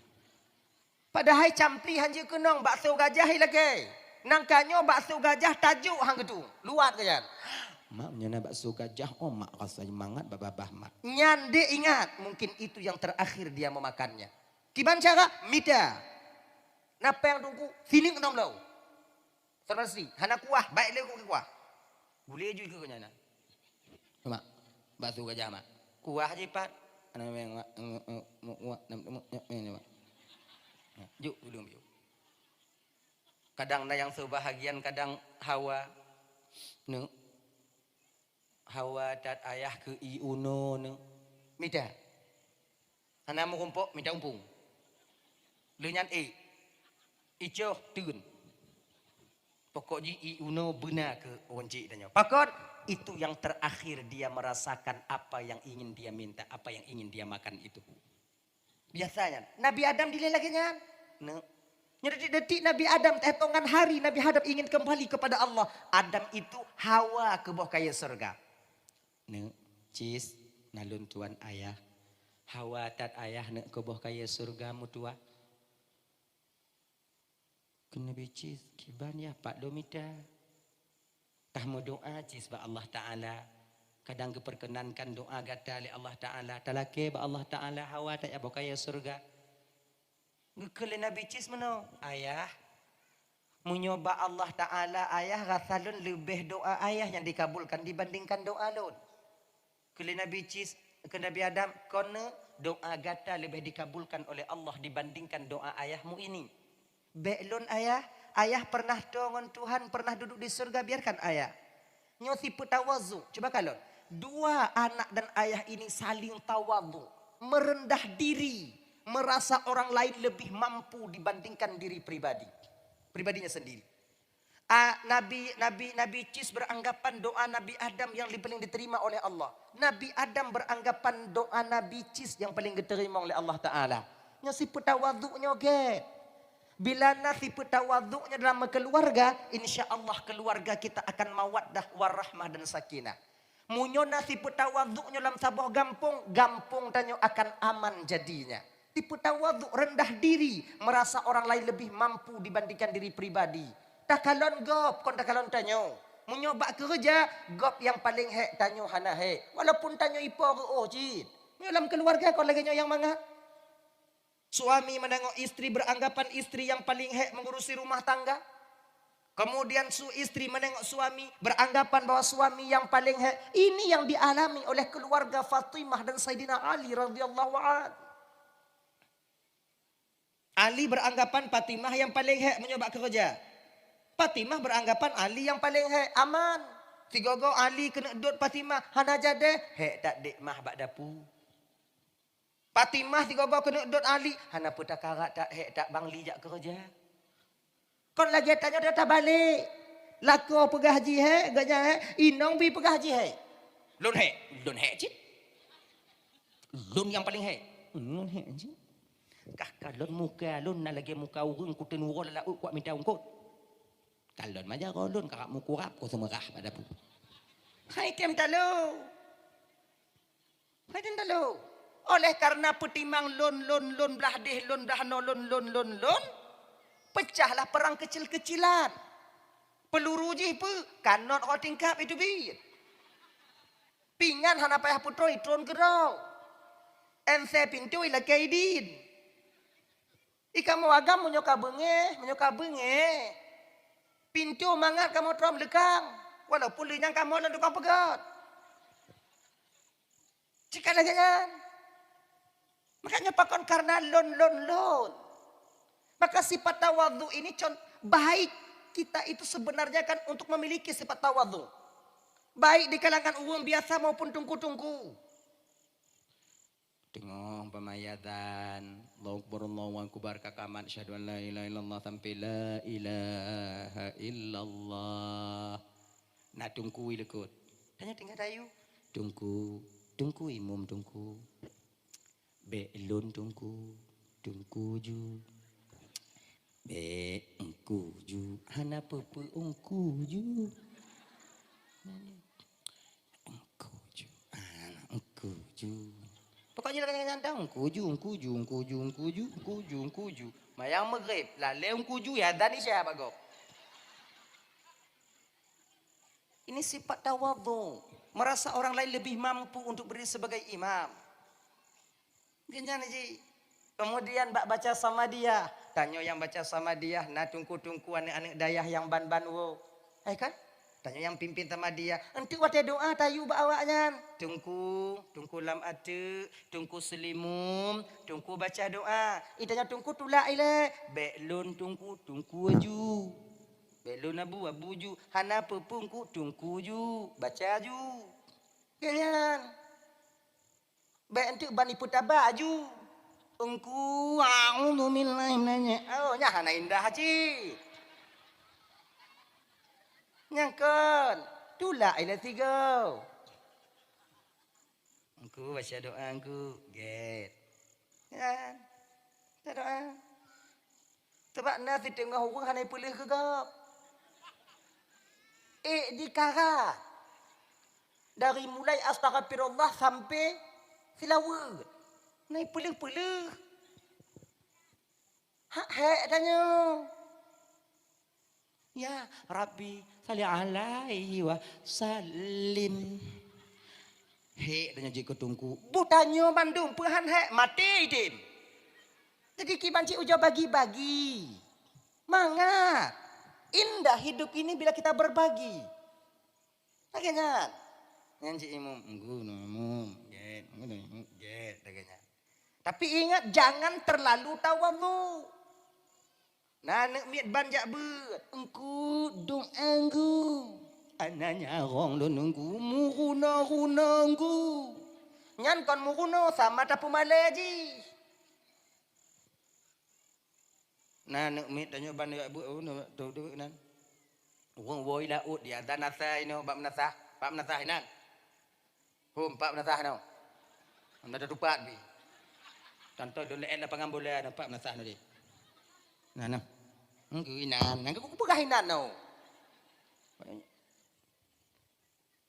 Padahai campli han jeuet keunong bakso gajah ilakée. Nangka nyoe bakso gajah tajok han geutu. Luwat geuhnyan. "Mak, nyoe na bakso gajah, oh, mak rasa mangat babah mak." Nyan dek ingat, mungkin itu yang terakhir dia memakannya. Kiban cara? Mita. Napéng tungku, sining enam belas. Terasi, hana kuah, baik lé kuah. Gulé ju ikeu nyan. Mak, bakso gajah, mak. Kuah jipat. Ana meng, mak, nge, nge, mu, wa, nam, mu, nyok, meng, nyok. Juk, ulun, juk. Kadang na nyang seubahagian, kadang hawa. Neuk. Hawa that ayah keu i uno neuk. Mita. Hana meurumpok, mita umpung. Lheueh nyan ék. Icoh teun. Pokok jih i uno beuna keu ureueng chik tanyoe. Pakon? Itu yang terakhir dia merasakan apa yang ingin dia minta, apa yang ingin dia makan itu. Biasa nyan. Nabi Adam dilèe lagèe nyan. Neuk. Nyoe detik-detik Nabi Adam, hitungan hari Nabi Adam ingin kembali kepada Allah. Adam itu hawa keu boh kayèe syeuruga. Neuk, cis, na lôn tuan ayah. Hawa that ayah neuk keu boh kayèe syeuruga meutuwah. Kheun Nabi cis, kiban yah pat lôn mita. Tah meudoa cis bak Allah Taala. Kadang geupeurkeunankan doa gata lé Allah Taala. Talakèe bak Allah Taala hawa that ayah boh kayèe syeuruga. Geukheun lé Nabi cis meunoe, "Ayah, meunyoe bak Allah Taala ayah rasa lôn leubeh doa ayah nyang dikabulkan dibandingkan doa lôn." Kheun lé Nabi cis, kheun Nabi Adam, "Kon neuk, doa gata leubeh dikabulkan oleh Allah dibandingkan doa ayahmu ini. Bèk lôn ayah, ayah pernah toe ngon Tuhan, pernah duduek di syeuruga, biarkan ayah." Nyoe sifeuet tawadhu. Cuba kalon. Dua anak dan ayah ini saling tawadhu, merendah diri, merasa orang lain lebih mampu dibandingkan diri pribadi, pribadinya sendiri. Ah, Nabi, Nabi, Nabi Cis beranggapan doa Nabi Adam yang paling diterima oleh Allah. Nabi Adam beranggapan doa Nabi Cis yang paling diterima oleh Allah Taala. Nyoe sifeuet tawadhu nyoe gèt. Bila na sifeuet tawadhu nyoe dalam keluarga, insya Allah keluarga kita akan mawaddah, warahmah dan sakinah. Meunyoe na sifeuet tawadhu nyoe lam saboh gampông, gampông tanyoe akan aman jadinya. Sifeuet tawadhu, rendah diri, merasa orang lain lebih mampu dibandingkan diri pribadi. Takalon gob, kon takalon tanyoe. Meunyoe bak keureuja, gob nyang paleng hèk, tanyoe hana hèk. Walaupun tanyoe ipo reuôh cit. Meunyoe lam keuluwarga kon lagèe nyoe nyang mangat. Suami menengok istri beranggapan istri yang paling hèk mengurusi rumah tangga. Kemudian su-, istri menengok suami, beranggapan bahwa suami yang paling hèk. Ini yang dialami oleh keluarga Fatimah dan Saidina Ali radhiyallahu an. Ali beranggapan Fatimah yang paling hèk meunyoe bak keureuja. Fatimah beranggapan Ali yang paling hèk, aman. Sigoe-goe Ali keuneuk dot Fatimah, hana jadèh, hèk that dek mah bak dapu. Fatimah sigoe-goe keuneuk dot Ali, hana peue takarat that, hèk that bang li jak keureuja. Kon lagèe tanyoe tabalek. Lakoe peugah jih hèk, geuhnyan hèk, inong pih peugah jih hèk. Lôn hèk, lôn hèk cit. Lôn nyang paleng hèk. Lôn hèk cit. Kah kalon muka lôn na lagèe muka ureueng kuteun uroe lam laôt kuat mita eungkôt. Kalon majaroe lôn karab meukurab, ku seumeurah bak dapu. Hai tem talo. Hai tem talo. Oleh karena peutimang lôn, lôn, lôn blah deh, lôn blah noe, lôn, lôn, lôn, lôn, pecahlah perang kecil-kecilan. Peluru jih peue? Kanot ho tingkap iteubiet. Pingan hana payah peutrôn, itron keudroe. Ensée pintoe ilakée idin. I kamoe agam meunyoe ka beungéh, meunyoe ka beungéh, pintoe mangat kamoe trom leukang, walaupun lheueh nyan kamoe lam tukang peugöt. Cit ka lagèe nyan. Makanya pakon karena lôn, lôn, lôn. Maka sifat tawadhu ini con-, baik kita itu sebenarnya kan untuk memiliki sifat tawadhu. Baik di kalangan ureueng biasa maupun teungku-teungku. Teungoh peumayatan, Allahu Akbar, Allahu Akbar, ka kamat, asyhadu an la ilaha illallah, sampai la ilaha illallah. Na teungku ilikot. Tanya tingkat ayu. Teungku, teungku imum teungku. Bèk lôn teungku, teungku ju. Bèk eungku ju, hana peue-peue eungku ju. Eungku ju, hana eungku ju. Pokoknya dah nyan dah eungku ju, eungku ju, eungku ju, eungku ju, eungku ju, eungku ju. Mayang Maghrib, lalé eungku ju ya dan Isya bak gob. Ini sifat tawadhu, merasa orang lain lebih mampu untuk berdiri sebagai imam. Geuhnyan ji. Kemudian bak baca Samadiyah, tanyoe nyang baca Samadiyah na teungku-teungku aneuk-aneuk dayah nyang ban-ban woe. Hai kan? Tanyoe nyang pimpin Samadiyah, enteuk watée doá tayue bak awaknyan. Teungku, Teungku lam ateuk, Teungku seulimum, Teungku baca doá. Itanyoe Teungku tulak ilée. Bék lôn Teungku, Teungku aju. Bék lôn Abu, Abu ju. Hana peue-peue Teungku, Teungku ju. Baca ju. Keu nyan. Bék enteuk ban ipeutabak aju. Engku, a'udzubillahi minasyaitonir. Oh, nyan hana indah cit. Nyang kon, tulak ilée sigoe. Engku, baca doá engku. Gét. Nyan. Baca doá. Sabab na siteungoh ureuëng hana ipeuleueh keu gob. Ék dikarat. Dari mulai astaghfirullah sampai seulaweuet. Na ipeuleueh-peuleueh. Hak hék tanyoe. Ya Rabbi, salli alaihi wa sallim. Hék tanyoe jeuet keu teungku. Butanyoe mandum peuhan hék, maté idem. Jadi kiban cit ujoe bagi-bagi. Mangat. Indah hidup ini bila kita berbagi. Lagée nyan. Nyan cit imum, engku nyoe imum, gét, engku nyoe imum, gét, lagée nyan. Tapi ingat, jangan terlalu tawadhu. Na aneuk miet ban jak beuet, engku doá engku. Ana nyarong lôn engku, meurunoe-runoe engku. Nyan kon meurunoe, sama tapeumalée jih. Na aneuk miet tanyoe ban jak beuet, oh, na, tu, tu, nan. Ureuëng woe laôt di adan asai nyoe bak meunasah, bak meunasah inan. Hom, pak meunasah nyoe. Hom, na tatupat bi. Tanto don laén lapangan bola nyoe, pak meunasah nyoe di. Nah, nah. Engkeu inan, engkeu kupeugah inan nyoe.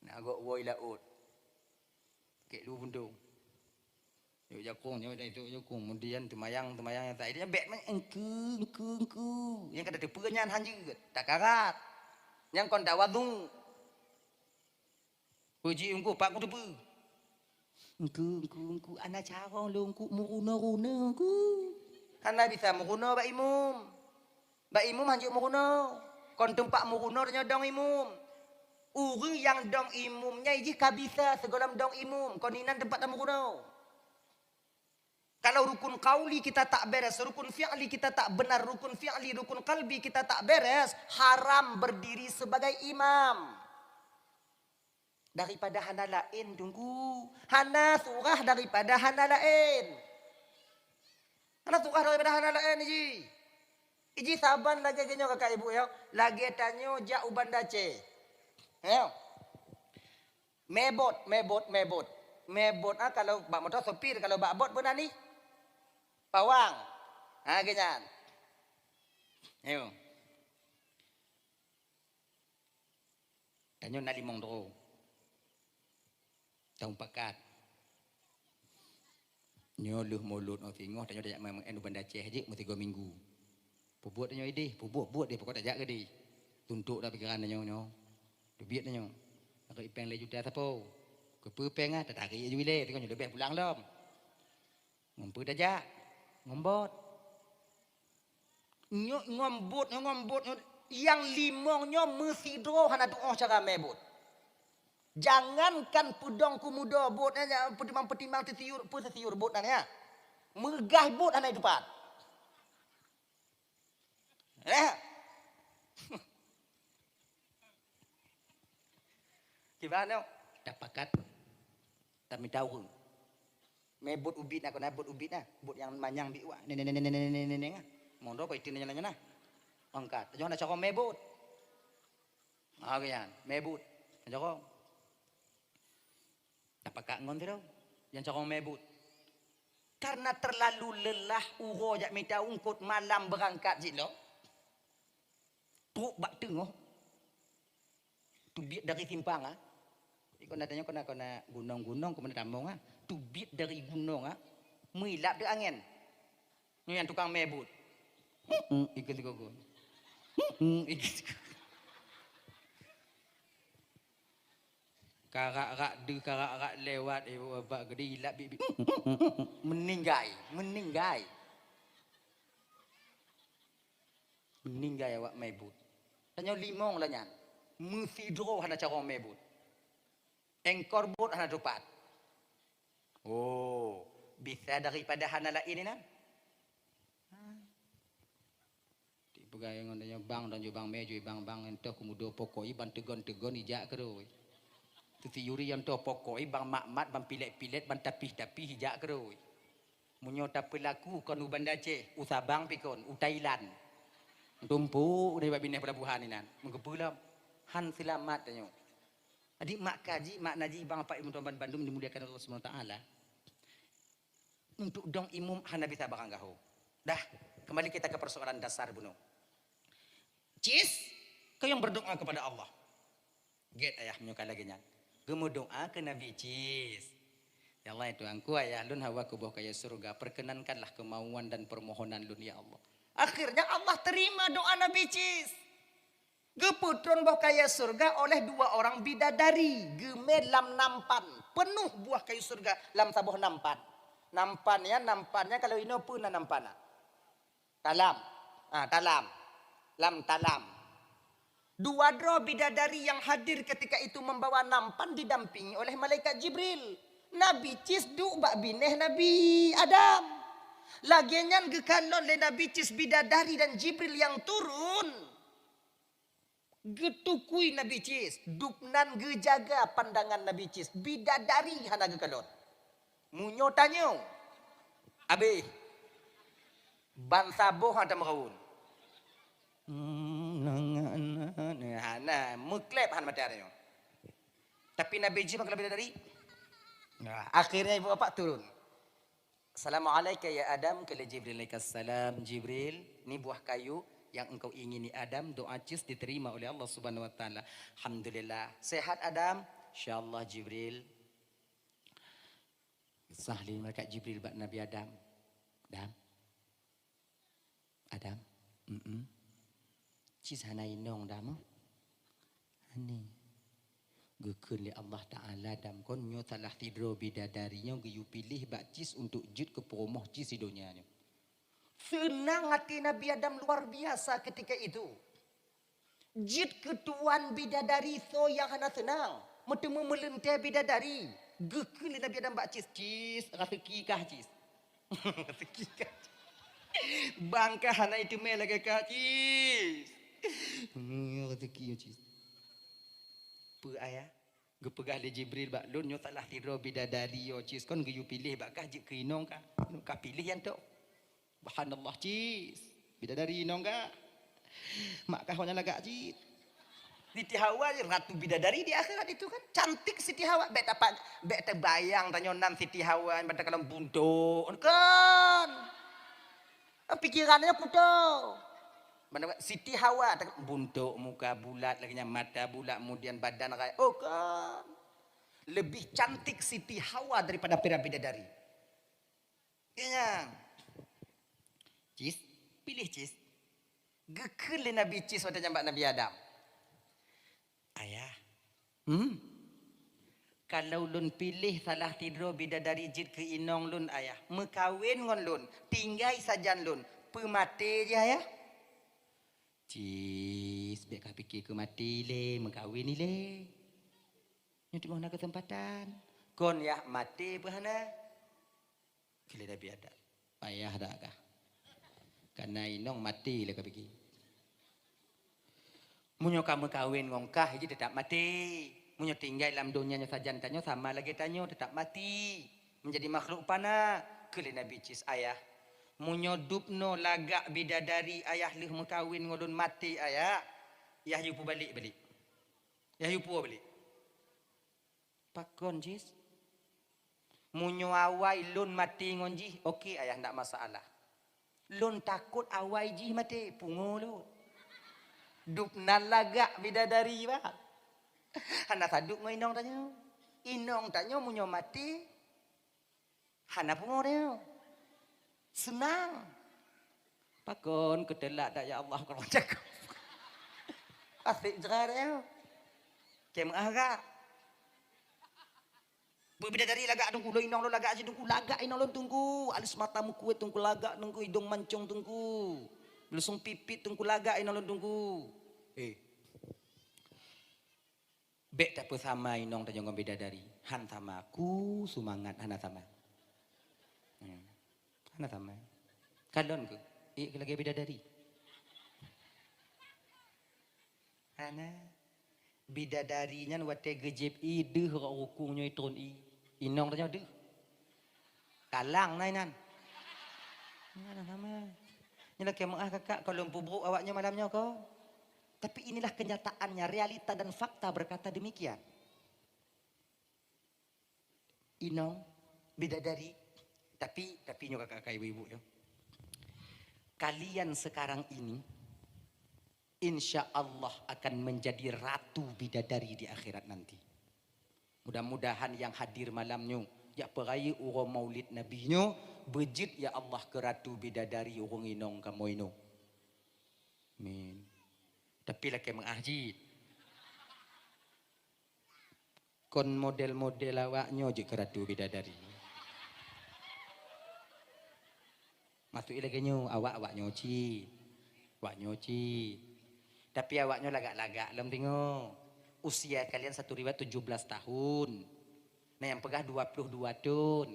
Na gok woe laôt. Kek lu bundong. Yuk jakong, yuk jakong. Kemudian teumayang, teumayang nyang tak. Dia bek main engkeu, engkeu, engkeu. Nyang kata teupeue nyan hanjeuet. Tak karat. Nyang kon tawadhu. Puji engku, pak ku teupeue. Engku, engku, engku, ana carong lôn engku, meurunoe-runoe engku. Hana bisa meurunoe bak imum. Bak imum hanjeuet meurunoe. Kon teumpat meurunoe tanyoe dong imum. Ureuëng nyang dong imum nyan jih ka bisa sigohlom dong imum. Kon inan teumpat tameurunoe. Kalau rukun qauli kita tak beres, rukun fi'li kita tak benar, rukun fi'li, rukun qalbi kita tak beres, haram berdiri sebagai imam. Daripada hana laén, Teungku. Hana surah daripada hana laén. Hana surah daripada hana laén, iji. Iji saban lagée geuh nyoe kakak ibu, ya. Lagée tanyoe jak u Banda Aceh. Ya. Mebot, mebot, mebot. Mebot, ah, kalau bak moto sopir, kalau bak bot beuna ni? Pawang. Ha, geuh nyan. Ayo. Tanyoe na limong droe. Tamupakat. Nyoe lheueh mulod nyoe singoh, tanyoe tajak maén u Banda Aceh jeuet meusigoe minggu. Peubuet tanyoe ideh, peubuet-buet deh, pokok tajak keudeh. Tuntok dah pikiran tanyoe nyoe. Teubiet tanyoe. Lakée ipéng lhée juta sapo. Keupeue péng ah, tatarék ju ilée, teungoh nyoe leubeh pulang lom. Ngon peue tajak? Ngon bot. Nyoe ngon bot, nyoe ngon bot, nyoe nyang limong nyoe meusidroe hana tuoh cara mé bot. Jangankan peudong keumudo bot, eh, peutimang-peutimang teusiyur, peue teusiyur bot nyan, ya. Meugaih bot hana jiteupat. Eh. Kiban nyoe, tapakat, tamita ureuëng. Mé bot ubit na, kon na bot ubit na, bot nyang manyang biwak. Neng, neng, neng, neng, neng, neng, neng, ah. Mondo kok itu nanya-nanya nah. Angkat, jangan ada cakap mé bot. Ah, kan, mé bot. Cakap. Tapakat ngon sidroe. Nyang carông mé bot. Karena terlalu lelah uroe jak mita ungkot malam beurangkat jih lom. Trok bak teungoh. Teubiet dari simpang, ah. Ikon na tanyoe kona, kona gunong-gunong, kona tamong, ah. Teubiet dari gunong, ah. Meulilap di angén. Nyoe nyang tukang mé bot. Hmm, ikon sigoe-goe. Hmm, ikon sigoe-goe. Karak-rak deuh, karak-rak lewat, eh, bak geudeh ilap biet-biet. Meuninggai, meuninggai. Meuninggai awak mé bot. Tanyoe limong lah nyan. Meusidroe hana carông mé buet. Éngkor buet hana tupat. Oh, bisa daripada hana laén inan. Tipeugah ngon tanyoe bang, dan jubang mé jui bang, bang entoh keumudo pokok i ban teugon-teugon ijak keudroe. Teutiyuri nyang toh pokok i bang mat-mat, ban pilet-pilet, ban tapih-tapih ijak keudroe. Meunyoe tapeulaku kon u Banda Aceh, u Sabang pi kon, u Thailand. Tumpuk nibak binéh pelabuhan inan. Meugeupeu lom. Han seulamat tanyoe. Jadi mak kaji, mak naji, bang apak ilmu tuan bandum dimuliakan Allah Subhanahu Wa Taala. Untuk dong imum hana bisa barang gaho. Dah, kembali kita ke persoalan dasar bunoe. Cis, kayong berdoa kepada Allah. Gét ayah meunyoe ka lagée nyan. Geumeudoa keu Nabi Cis. Ya Allah, ya Tuhanku, ayah lôn hawa keu boh kayée syurga, perkenankanlah kemauan dan permohonan lôn, ya Allah. Akhirnya Allah terima doa Nabi Cis. Geupeutron boh kayée syurga oleh dua orang bidadari, geumé lam nampan, penuh buah kayu syurga lam saboh nampan. Nampan nyan, nampan nyan kalau inoe peue na nampan na? Talam. Ah, talam. Lam talam. Dua droe bidadari yang hadir ketika itu membawa nampan didampingi oleh malaikat Jibril. Nabi Cis duek bak binéh Nabi Adam. Lagée nyan geukalon lé Nabi Cis bidadari dan Jibril yang turun. Geutukui Nabi Cis, dubnan geujaga pandangan Nabi Cis, bidadari hana geukalon. Meunyoe tanyoe, abéh, ban saboh hana tameurawon. Hmm, hana, meukleb hana mata tanyoe. Tapi Nabi Cis meukleb bidadari. Nah, akhirnya ibu bapak turun. "Assalamu'alaika ya Adam," kheun lé Jibril alaihassalam, "Jibril, ni buah kayu yang engkau ingini Adam, doa Cis diterima oleh Allah Subhanahu wa Taala. Alhamdulillah. Sehat Adam?" "Insyaallah Jibril." Sah lé malaikat Jibril bak Nabi Adam. "Adam, Adam, mm, Cis hana inong Adam, oh?" "Hana." Geukheun lé Allah Taala Adam kon nyoe salah sidroe bidadari nyoe geuyue piléh bak Cis untuk jeuet keu peurumoh Cis di donya nyoe. Seunang até Nabi Adam luar biasa ketika itu. Jeuet keu tuan bidadari soe nyang hana seunang, meuteumé meuleuntée bidadari. Geukheun lé Nabi Adam bak Cis, "Cis, raseuki kah Cis?" "Raseuki kah Cis? Bang kah hana iteumé lagée kah Cis?" "Hmm, raseuki ya Cis." "Peue ayah?" Geupeugah lé Jibril bak lôn, "Nyoe salah sidroe bidadari yo Cis kon geuyue piléh bak kah jeuet keu inong kah. Ka piléh nyan tok." "Subhanallah Cis, bidadari inong kah? Mak kah awaknyan lagak cit." Siti Hawa ratu bidadari di akhirat itu kan. Cantik Siti Hawa. Bék tapak, bék teubayang tanyoe nan Siti Hawa, ban takalon buntok. Kon. Pikiran nyoe kuto. Siti Hawa, buntok, muka bulat, lagée nyan mata bulat, kemudian badan raya. Oh, kon. Lebih cantik Siti Hawa daripada pira bidadari. Iya. "Cis, piléh Cis." Geukheun lé Nabi Cis watée nyan bak Nabi Adam. "Ayah, hmm, kalau lôn piléh salah sidroe bidadari jeuet keu inong lôn, ayah, meukawen ngon lôn, tinggai sajan lôn, peu maté jih ayah?" "Cis, bék ka pike keu maté ilée, meukawen ilée. Nyoe teungoh na keuseumpatan." "Kon yah maté peu hana?" Kheun lé Nabi Adam, "Payah dak kah? Kana inong maté lé ka pike. Meunyoe ka meukawen ngon kah, jih teutap maté. Meunyoe tinggai lam donya nyoe sajan tanyoe sama lagée tanyoe, teutap maté. Meunjadi makhluk pana." Kheun lé Nabi Cis, "Ayah, meunyoe dubnoe lagak bidadari ayah lheueh meukawen ngon lôn maté ayah, yah yue pubalék balik. Yah yue puwoe balik." "Pakon Cis?" "Meunyoe awai lôn maté ngon jih, oke ayah, ndak masalah. Lôn takot awai jih maté, pungo lôn. Dubnan lagak bidadari bah. Hana saduek ngon inong tanyoe. Inong tanyoe meunyoe maté, hana pungo tanyoe. Seunang." "Pakon keuteulak dak ya Allah, kurang cakap." Asik jera tanyoe. Kém agak. Beubidadari lagak teungku, lôn inong lôn lagak cit teungku, lagak inong lôn teungku, alus mata meukuet teungku, lagak teungku, idong mancong teungku, beulusueng pipit teungku, lagak inong lôn teungku. Eh. Bék tapeusama inong tanyoe ngon bidadari. Han sama. Ku seumangat hana sama. Hmm. Hana sama. Kalon keuh. Ék keuh lagée bidadari. Hana. Bidadari nyan watée geujieb ié deuh rot rukung nyoe tron ié. Inong tanyoe deuh. Kalang na inan. Hana sama. Nyan lakée meuáh kakak, kon lôn peubrok awaknyoe malam nyoe kon. Tapi inilah kenyataannya, realita dan fakta berkata demikian. Inong, bidadari, tapi, tapi nyoe kakak-kakak, ibu-ibu nyoe. Kalian sekarang ini, insya Allah akan menjadi ratu bidadari di akhirat nanti. Mudah-mudahan nyang hadir malam nyoe, jak peurayeuk uroe Maulid Nabi nyoe, beujeuet ya Allah keu ratu bidadari ureuëng inong kamoe nyoe. Amin. Tapi lakée meuáh cit. Kon model-model awaknyoe jeuet keu ratu bidadari. Maksud lagée nyoe, awak-awaknyoe cit. Awaknyoe cit. Tapi awaknyoe lagak-lagak lom teungoh. Usia kalian satu riwayat tujuh belas tahun. Nah, nyang peugah dua puluh dua thon.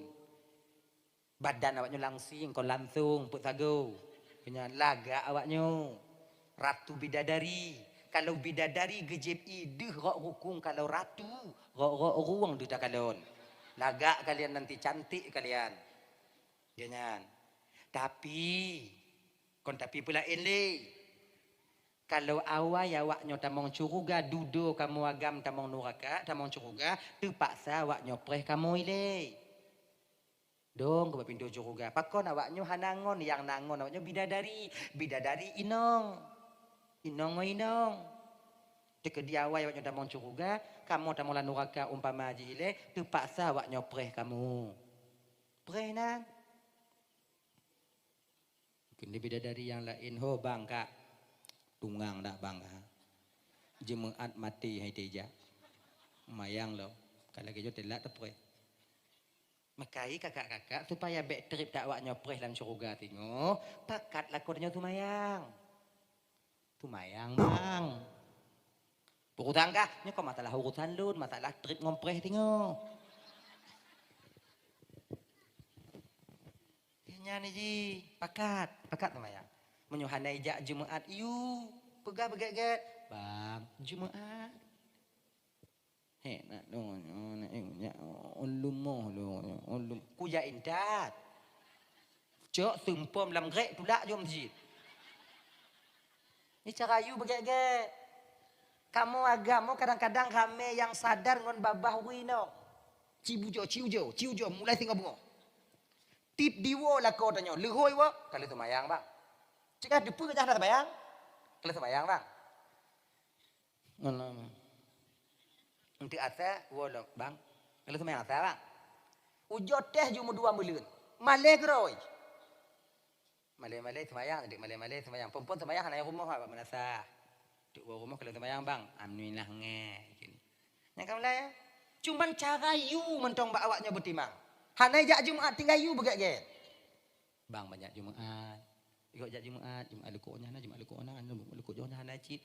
Badan awaknyoe langsing, kon langsong, peuet sagoe. Nyan lagak awaknyoe. Ratu bidadari. Kalau bidadari geujieb ié deuh rot rukung, kalau ratu, rot-rot rueng deuh takalon. Lagak kalian nanti, cantik kalian. Geuh nyan. Tapi, kon tapi peulaén lé. Kalau awai awaknyoe tamong syeuruga, dudoe kamoe agam tamong nuraka, tamong syeuruga, teupaksa awaknyoe preh kamoe ilée. Dong keu bak pintoe syeuruga. Pakon awaknyoe hana ngon, nyang na ngon awaknyoe bidadari, bidadari inong. Inong ngon inong. Teukeudi awai awaknyoe tamong syeuruga, kamoe tamong lam nuraka umpama jih ilée, teupaksa awaknyoe preh kamoe. Preh nan. Keuneuk bidadari nyang laén, "Ho bang, kak, tungang dak bang, ha? Jeumeu'at maté hai teuh jak. Mayang lom, ka lagée nyoe teulat teupreh." Meukai kakak-kakak, supaya bék treb that awaknyoe preh lam syeuruga teungoh, pakat lakoe tanyoe seumayang. Seumayang, bang. Urusan kah? Nyoe kon masalah urusan lôn, masalah treb ngon preh teungoh. Nyan ji, pakat, pakat seumayang. Meunyoe hana ijak Jeumeu'at, iyue peugah beugét-gét, "Bang, Jeumeu'at." Hé, nak doh nyoe, nak jak uleumoh doh nyoe, uleumoh. Kujak intat. Cok seumpom lam grék tulak jom jih. Ni cara yue beugét-gét. Kamoe agam nyoe kadang-kadang ramé nyang sadar ngon babah wie nyoe. Ci bujoe, ci ujoe, ci ujoe mulai singoh beungoh. Tiep diwoe lakoe tanyoe, leuhôi woe, ka lheueh seumayang, bang. Cit ka teupeue keu hana seumayang? Ka lheueh seumayang, bang. Ngon lom. Enteuk asa, woe lom, bang. Ka lheueh seumayang asa, bang. Ujoe teh ju meudua meuleuen. Malée keurôi. Malée-malée seumayang, dek malée-malée seumayang. Phon-phon seumayang hana rumoh bak meunasah. Dek woe rumoh ka lheueh seumayang, bang. Alhamdulillah nge. Nyang ka mulai, ya. Cuman cara yue mantong bak awaknyoe beutimang. Hana jak Jumat tinggai yue beugét-gét. Bang, banyak Jumat. Ikot jak Jumat, Jumat leuko nyan, Jumat leuko nyan, Jumat leuko jih nyan hana cit.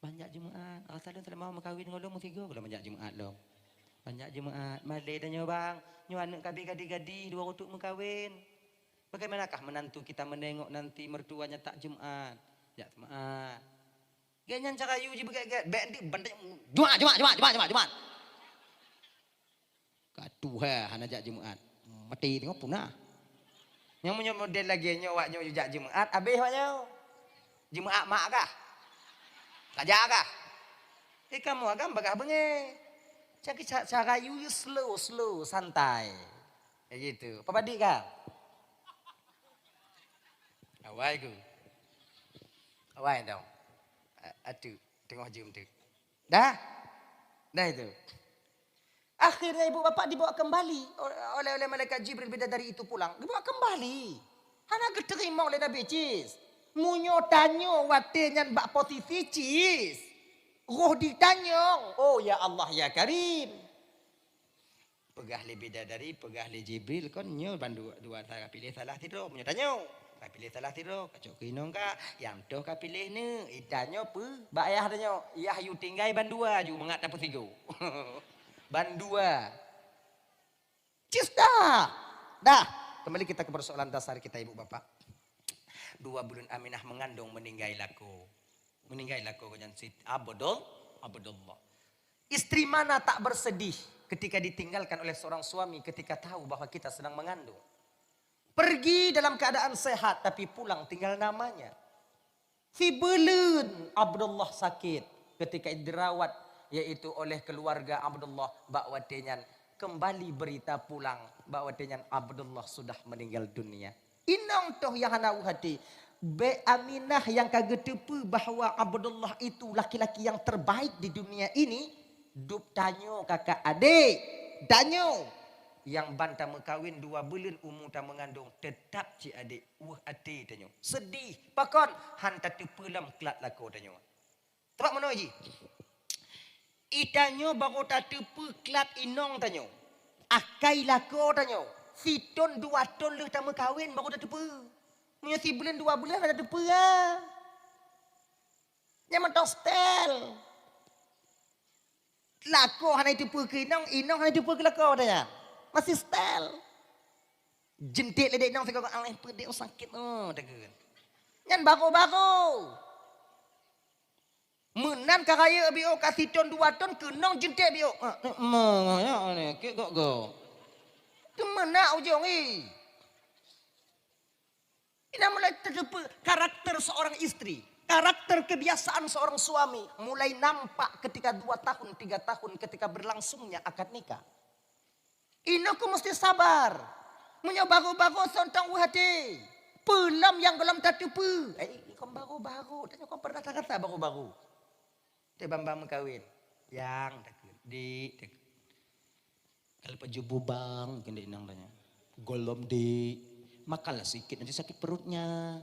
Banyak Jumat. Rasa lôn selama meukawen ngon lôn meusigoe lôn banyak Jumat lom. Banyak Jumat. Malée tanyoe, bang. Nyoe aneuk ka abéh gadih-gadih, dua reutôk meukawen. Bagaimanakah menantu kita menengok nanti mertuanya tak Jumat? Jak Jumat. Gét nyan cara yue jibeugét-gét. Bék di bantai Jumat, Jumat, Jumat, Jumat, Jumat, Jumat. Ka tuha hana jak Jumat. Maté teungoh punah. Nyang meunyoe model lagée nyoe awaknyoe jak Jumat, abéh awaknyoe. Jumat mak kah? Raja kah? Eh, kamoe agam bagah beungéh. Caki ca-, cara yue slow, slow, santai. Kayak gitu. Apa padik kah? Awai ku. Awai dong. A-, atu, teungoh jeuem tu. Dah? Dah itu. Akhirnya ibu bapak dibawa kembali oleh, oleh malaikat Jibril bidadari itu pulang. Dibawa kembali. Hana geuteurimong lé Nabi Cis. Meunyoe tanyoe watée nyan bak posisi Cis, roh ditanyong, "Oh ya Allah ya Karim." Peugah lé bidadari, peugah lé Jibril, kon nyoe ban dua, dua salah piléh salah sidroe meunyoe tanyoe. Ka piléh salah sidroe, ka cok keu inong ka, nyang toh ka piléh neuk. Itanyoe peue? Bak yah tanyoe, yah yue tinggai bandua ju mangat tapeusigoe. Bandua. Cista. Dah, kembali kita ke persoalan dasar kita, Ibu Bapak. Dua buleuen Aminah mengandung, meninggai lakoe. Meninggai lakoe nyan Siti Abdul-, Abdullah. Istri mana tak bersedih ketika ditinggalkan oleh seorang suami ketika tahu bahwa kita sedang mengandung? Pergi dalam keadaan sehat, tapi pulang tinggal namanya. Sibuleuen Abdullah sakit, ketika dirawat, yaitu oleh keluarga Abdullah, bak watée nyan kembali berita pulang, bak watée nyan Abdullah sudah meninggal dunia. Inong toh nyang hana u hati. Bék Aminah nyang ka geuteupeue bahwa Abdullah itu laki-laki yang terbaik di dunia ini, dub tanyoe kakak adék. Tanyoe nyang ban tameukawen dua buleuen umu tameungandong, teutap cit adék, weueh até tanyoe. Sedih, pakon? Han tateupeue lom klat lakoe tanyoe. Sabab meunoe jih, itanyoe barô tateupeue klat inong tanyoe, akai lakoe tanyoe, sithon dua thon lheueh tameukawen barô tateupeue. Meunyoe sibuleuen dua buleuen hana tateupeue, ah. Nyan mantong setel. Lakoe hana jiteupeue keu inong, inong hana jiteupeue keu lakoe, tanyan. Masih setel. Jeuntèk lé dék inong sigoe, "Alah, peuet dék, oh, sakét, oh," takheun. Nyan barô-barô. Meunan ka rayeuk biôh, ka sithon dua thon, keunong jeuntèk biôh. Ah, eh, ma, ya, aneh, kek gok-gok. Teuma na ujong, eh. Ina mulai tateupeue karakter seorang istri, karakter kebiasaan seorang suami mulai nampak ketika dua tahun, tiga tahun ketika berlangsungnya akad nikah. Inong keuh musti sabar. Meunyoe barô-barô sontong u hati, peulom nyang gohlom tateupeue. Eh, ikong barô-barô, tanyoe kon pernah tarasa barô-barô. Teuh ban-ban meukawen. Nyang takheun, dik, takheun. Kalau pajoh bu bang, keuneuk inong tanya. Gohlom, dik. Makanlah sikit, nanti sakit perutnya.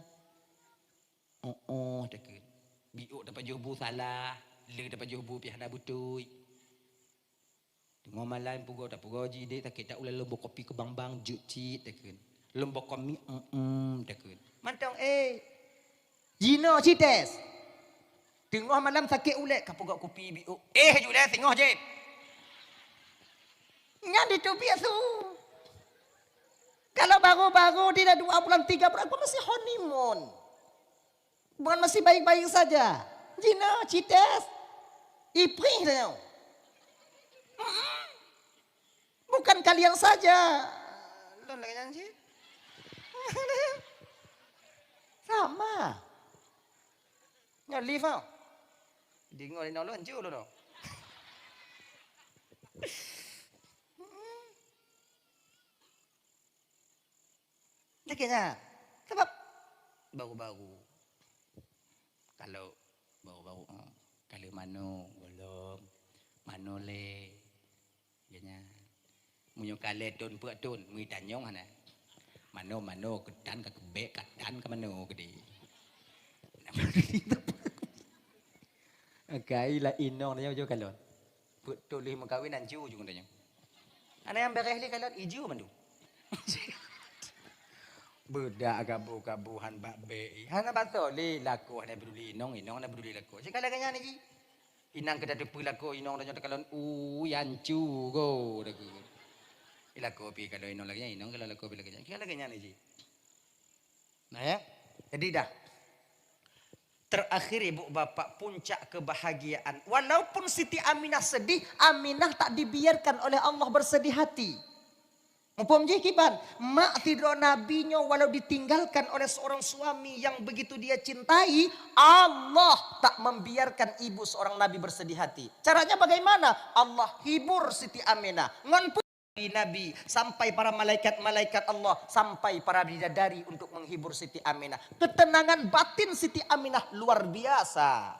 Oh, oh, takheun. Biôk tapajoh bu salah, le tapajoh bu pih hana beutôi. Teungoh malam pugoe, tapugoe jih, "Dek, sakét that ulèe lôn boh kopi keu bang-bang, jeuet cit," takheun. "Lôn boh komi, em-em," takheun. Mantong, eh. Jinoe ci tes. Teungoh malam sakét ulèe, ka pugoe kupi biôk. Eh, ju deh, singoh jeuet. Nyan diteubiet su. Kalau baru-baru, di dua bulan, tiga bulan, apa masih honeymoon? Bukan masih baik-baik saja. Jinoe ci tes. Iprih tanyoe. Mm-mm. Bukan kalian saja. Lôn lagèe nyan cit. Sama. Nyoe lift, ha. Deungö lé nyoe lôn, ju lôn. Lagèe nyan. Sabab baru-baru. Kalau baru-baru, ha, kalau mano gohlom, mano lé. Lagèe nyan. Meunyoe ka lhèe thon, peuet thon, meutanyong hana. Mano, mano, keutan ka keubèk, katan ka mano keudéh. Kai la inong tanyoe ju kalon. Peuet thon lheueh meukawen, ancu ju tanyoe. Hana nyang bèrèh lé kalon, iju mandum. Beudak gabu-gabu han bak bèk. Hana basoe lé lakoe hana peuduli inong, inong hana peuduli lakoe. Cit ka lagèe nyan jih. Inong keu tateupeue lakoe inong tanyoe takalon, "Ui, ancu go," takheun. Lakoe pih kalon inong lagèe nyan, inong kalon lakoe pih lagèe nyan. Ka lagèe nyan jih. Nah, ya. Jadi dah. Terakhir, Ibu Bapak, puncak kebahagiaan. Walaupun Siti Aminah sedih, Aminah tak dibiarkan oleh Allah bersedih hati. Muphom jih kiban? Mak sidroe nabi nyoe walau ditinggalkan oleh seorang suami yang begitu dia cintai, Allah tak membiarkan ibu seorang nabi bersedih hati. Caranya bagaimana? Allah hibur Siti Aminah. Ngon pu-, nabi, sampai para malaikat-malaikat Allah, sampai para bidadari untuk menghibur Siti Aminah. Ketenangan batin Siti Aminah luar biasa.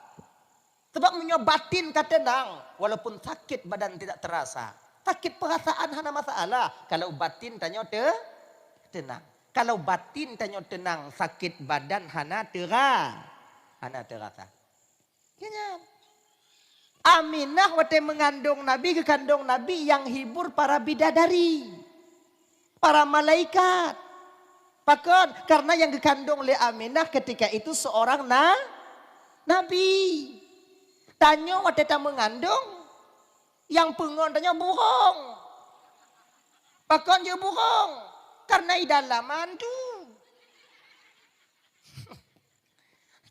Sebab meunyoe batin ka teunang, walaupun sakit badan tidak terasa. Sakit perasaan hana masalah, kalau batin tanyoe te-, teunang. Kalau batin tanyoe teunang, sakit badan hana tera-, hana terasa. Nyan. Aminah watèe meungandong Nabi, geukandong Nabi nyang hibur para bidadari, para malaikat. Pakon? Karena nyang geukandong lé Aminah ketika itu seorang na-, nabi. Tanyoe watée tameungandong, nyang peungon tanyoe burông. Pakon jeuet burông? Karena i dalam hantu.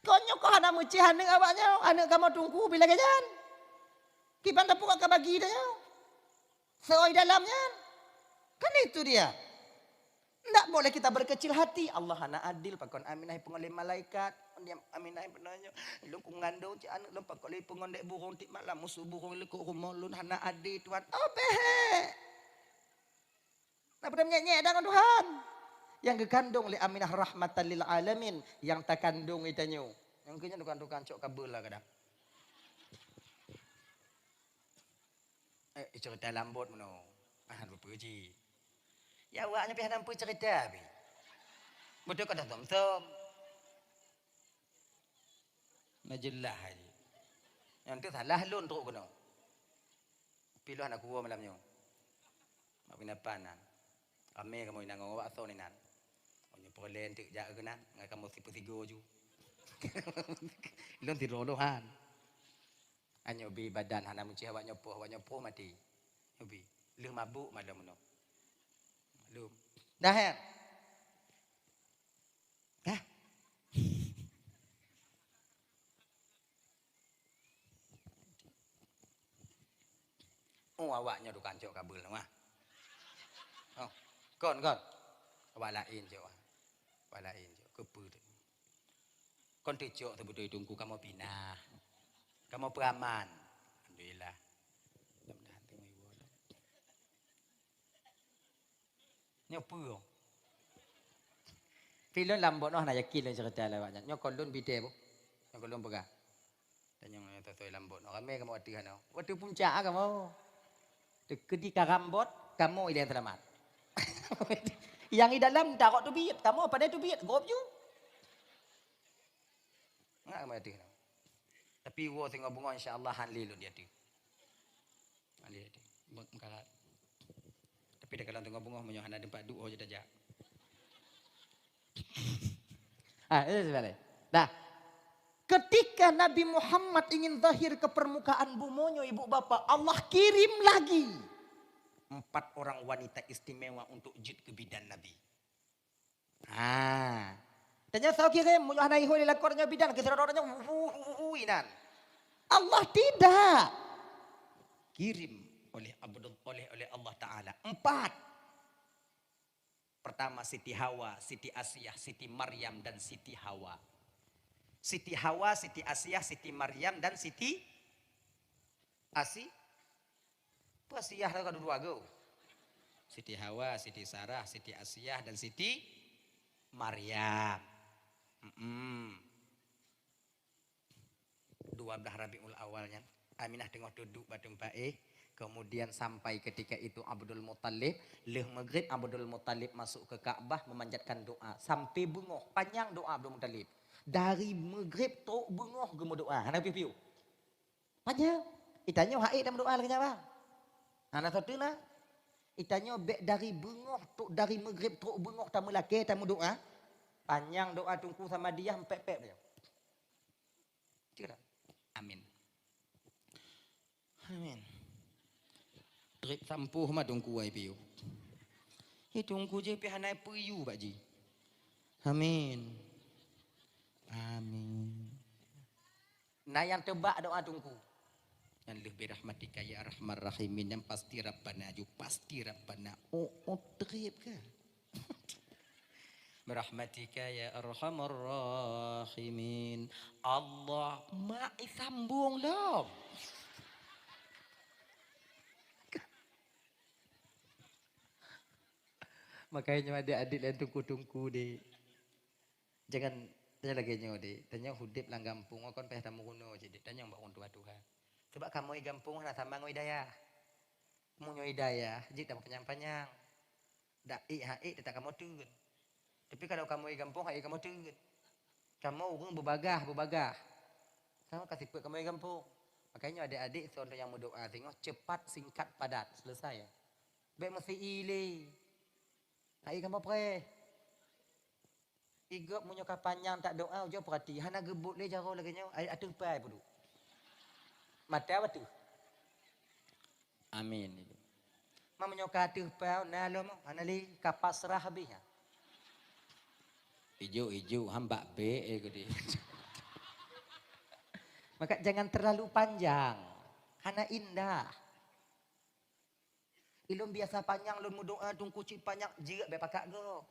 Kon nyoe kok hana meucéh aneuk awak nyoe, aneuk kamoe teungku pih lagée nyan. Kiban tapeubuet ka bagi tanyoe. Seuoi dalam nyan. Kan itu dia. Ndak boleh kita berkecil hati. Allah hana adil, pakon Aminah ipeungon lé malaikat. Aminah ipeungon nyoe. Lôn kumeungandong cit aneuk lôn, pakon lé ipeungon dék burông, tiep malam musoh burông likot rumoh lôn, hana adil Tuhan. Oh, peuhek. Nah, peue nyek-nyek dah ngon Tuhan. Nyang geukandong lé Aminah rahmatan lil alamin, nyang takandong i tanyoe. Nyang keu nyan tukang-tukang cok kabel lah kadang. Eh, cerita lambot meunoe. Ah, lupa ji. Ya, awak nyan pih hana peue cerita pih. Beutôi ka dah som-som. Nah, jeulaih ji. Nyang tu salah lôn trok keunoe. Pih lôn hana kuwoe malam nyoe. Mak pinapan nan. Ramé kamoe inan ngon awak soe inan. Nyoe peureulée teuk jak keunan, ngon kamoe sipeusigoe ju. Lôn sidroe lôn han. Anyoe bi badan hana meucéh awak nyoe poh, awak nyoe poh maté. Nyoe bi. Lheueh mabuk malam nyoe. Maklum. Dah, eh? Dah. Oh, awak nyoe tukang cok kabel mah. Oh, kon, kon. Awak laén cok. Awak laén cok. Keupeue tu? Kon teucok teubeutôi teungku kamoe pinah. Kamoe peuaman. Alhamdulillah. Mudah-mudahan teungoh iwoe lom. Nyoe peue? Pi lôn lambot noh hana yakin lôn cerita lé awak nyan. Nyoe kon lôn bidée boh. Nyoe kon lôn peugah. Dan nyang nyoe toh-toh lambot noh. Ramé kamoe ateueh nyoe. Watèe puncak ah kamoe. Teukeudi ka rambot, kamoe ilèe seulamat. Nyang di dalam tarok teubiet, kamoe padahai teubiet, gob ju. Ngat kamoe ateueh nyoe. Tapi woe singoh beungoh insya Allah han lé lôn di ateueh. Alèh deh, meukarat. Tapi takalon teungoh beungoh meunyoe hana teumpat duek ho jeuet tajak. Ah, itu sebenarnya. Nah, ketika Nabi Muhammad ingin zahir ke permukaan bumoe nyoe, ibu bapak, Allah kirim lagi empat orang wanita istimewa untuk jeuet keu bidan Nabi. Ha. Tanyoe soe kirém, meunyoe hana ihôi lé lakoe tanyoe bidan, keu sidroe-droe tanyoe, hu, hu, hu, hu, inan. Allah tidak. Kirim oleh Abdul, oleh, oleh Allah Taala. Empat. Pertama Siti Hawa, Siti Asiah, Siti Maryam, dan Siti Hawa. Siti Hawa, Siti Asiah, Siti Maryam, dan Siti Asi-, Peue Asiah ka dua-dua go? Siti Hawa, Siti Sarah, Siti Asiah, dan Siti Maryam. Mm-mm. Dua belas Rabiul Awal nyan, Aminah teungoh teuduek bak teumpat éh. Kemudian sampai ketika itu Abdul Muttalib, lheueh Maghrib Abdul Muttalib masuk ke Ka'bah memanjatkan doa. Sampai beungoh, panyang doa Abdul Muttalib. Dari Maghrib trok beungoh geumeudoa. Hana piôh-piôh. Panyang. Itanyoe hai tameudoa lagèe nyan, bah. Hana soe teuna. Itanyoe bèk dari beungoh trok, dari Maghrib trok beungoh tameulakèe tameudoa. Panyang doa Teungku Samadiyah, pèp-pèp nyoe. Cit. Amin. Amin. Trép sampôh ma Teungku ai piôh. Hi Teungku jih pih hana peuyue bak jih. Amin. Amin. Na nyang teubak doa Teungku. Nyan lheueh birahmatika ya arhamar rahimin, nyan pasti Rabbana ju, pasti Rabbana. Oh, oh, trép ka. Birahmatika ya arhamar rahimin. Allah, mak, isambong lom. Makanya nyoe adik-adik laén teungku-teungku, dek. Jangan, jangan lagèe nyoe, dek. Tanyoe udép lam gampông, kon payah tameurunoe cit, dek. Tanyoe bak ureueng tuha-tuha. Sebab kamoe gampông hana sama ngon dayah. Meunyoe dayah, jeuet tameupanjang-panjang. Dak ék ha ék teutap kamoe teun. Tapi kalau kamoe gampông, ha ék kamoe teun. Kamoe ureueng beubagah, beubagah. Sama ka sifeuet kamoe gampông. Makanya adik-adik, soe nyang meudoa singoh, cepat, singkat, padat. Selesai. Bèk meusi-i lé. Ha ék kamoe preh. Igop meunyoe ka panyang tak doa, ujoe peurati, hana geubot lé jaroe lagée nyoe, ai ateueh pai peuduek. Mata ateueh. Amin. Ma meunyoe ka ateueh pai, na lom, hana lé, ka pasrah habéh, ha. Ijo-ijo, hamba bek, eh, gede. Maka jangan terlalu panjang. Hana indah. Ilôn biasa panyang lôn meudoa, Teungku, cit panyang jeuet bèk pakat gob.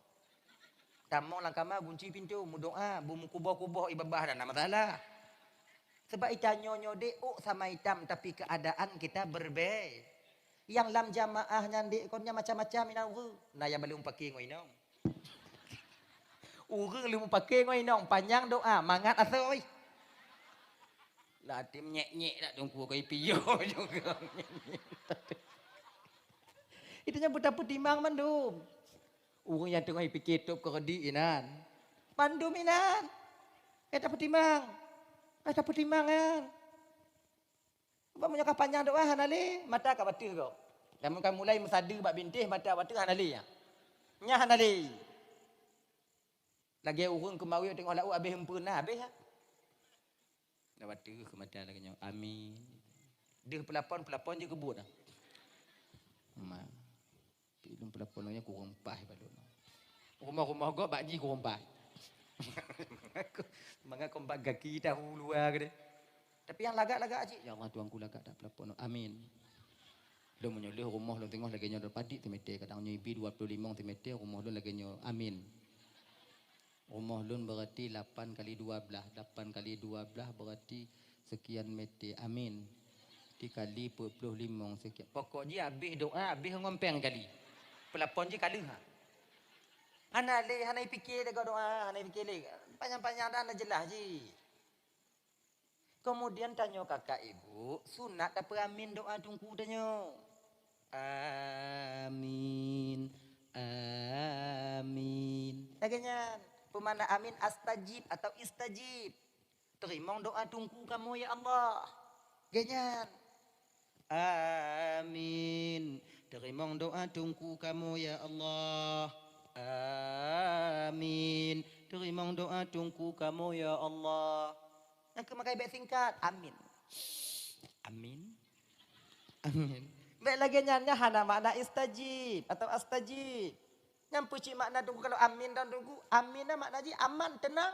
Tamong lam kama, gunci pintoe, meudoa, beumeukuboh-kuboh ié babah, hana masalah. Sebab itanyoe nyoe dek ôk sama itam, tapi keadaan kita berbeda. Nyang lam jamaah nyan dek kon nyan macam-macam inan ureueng. Na nyang balum paké ngon inong. Ureueng leumo paké ngon inong, panyang doa, mangat asoe. Lah até menyek-nyek dak Teungku, keu ipiôh juga. Itu nyan beutapeutimang mandum. Ureueng nyang teungoh ipiké tôb keu reudi inan. Mandum inan. Eh, tapeutimang. Eh, tapeutimang nyan. Bah meunyoe ka panyang doa hana lé, mata ka bateuh gob. Lamun ka mulai meusadeue bak bintéh, mata bateuh hana lé nyan. Nyan hana lé. Lagée ureueng keumawe teungoh laôt habéh eumpeuen na habéh nyan. Dah bateuh keu mata lagée nyoe. Amin. Deuh peulapon, peulapon jeuet keu buet dah. Ma. Pi lôn peulapon nyoe kureueng paih bak lôn. Rumoh-rumoh gob bak jih kureueng paih. Mangat kon bak gaki tahu luwa keudeh. Tapi nyang lagak-lagak cit, "Ya Allah, Tuhanku, lagak that peulapon." Amin. Lôn meunyoe lheueh rumoh lôn teungoh lagée nyoe padit teumeter, kadang nyoe ibi dua puluh limong teumeter, rumoh lôn lagée nyoe. Amin. Rumoh lôn berarti lapan kali dua belas. Lapan kali dua belas berarti sekian meter. Amin. Dikali peuet ploh limong sekian. Pokok jih habéh doa, habéh ngon péng kali. Peulapon jih ka lheueh, ha. Hana lé, hana ipiké lé doa, hana ipiké lé. Panyang-panyang dah hana jeulaih jih. Keumudian tanyoe kakak ibu, sunat tapeuamin doa Teungku tanyoe. Amin. Amin. Lagée nyan. Peumakna amin, astajib atau istajib. Teurimong doa Teungku kamoe, ya Allah. Lagée nyan. Amin. Teurimong doa Teungku kamoe, ya Allah. Amin. Teurimong doa Teungku kamoe, ya Allah. Nyang keu makai bèk singkat. Amin. Amin. Amin. Bèk lagée nyan, nyan hana makna istajib atau astajib. Nyan peue cit makna Teungku kalau amin dan Teungku? Amin nyan makna jih aman, teunang.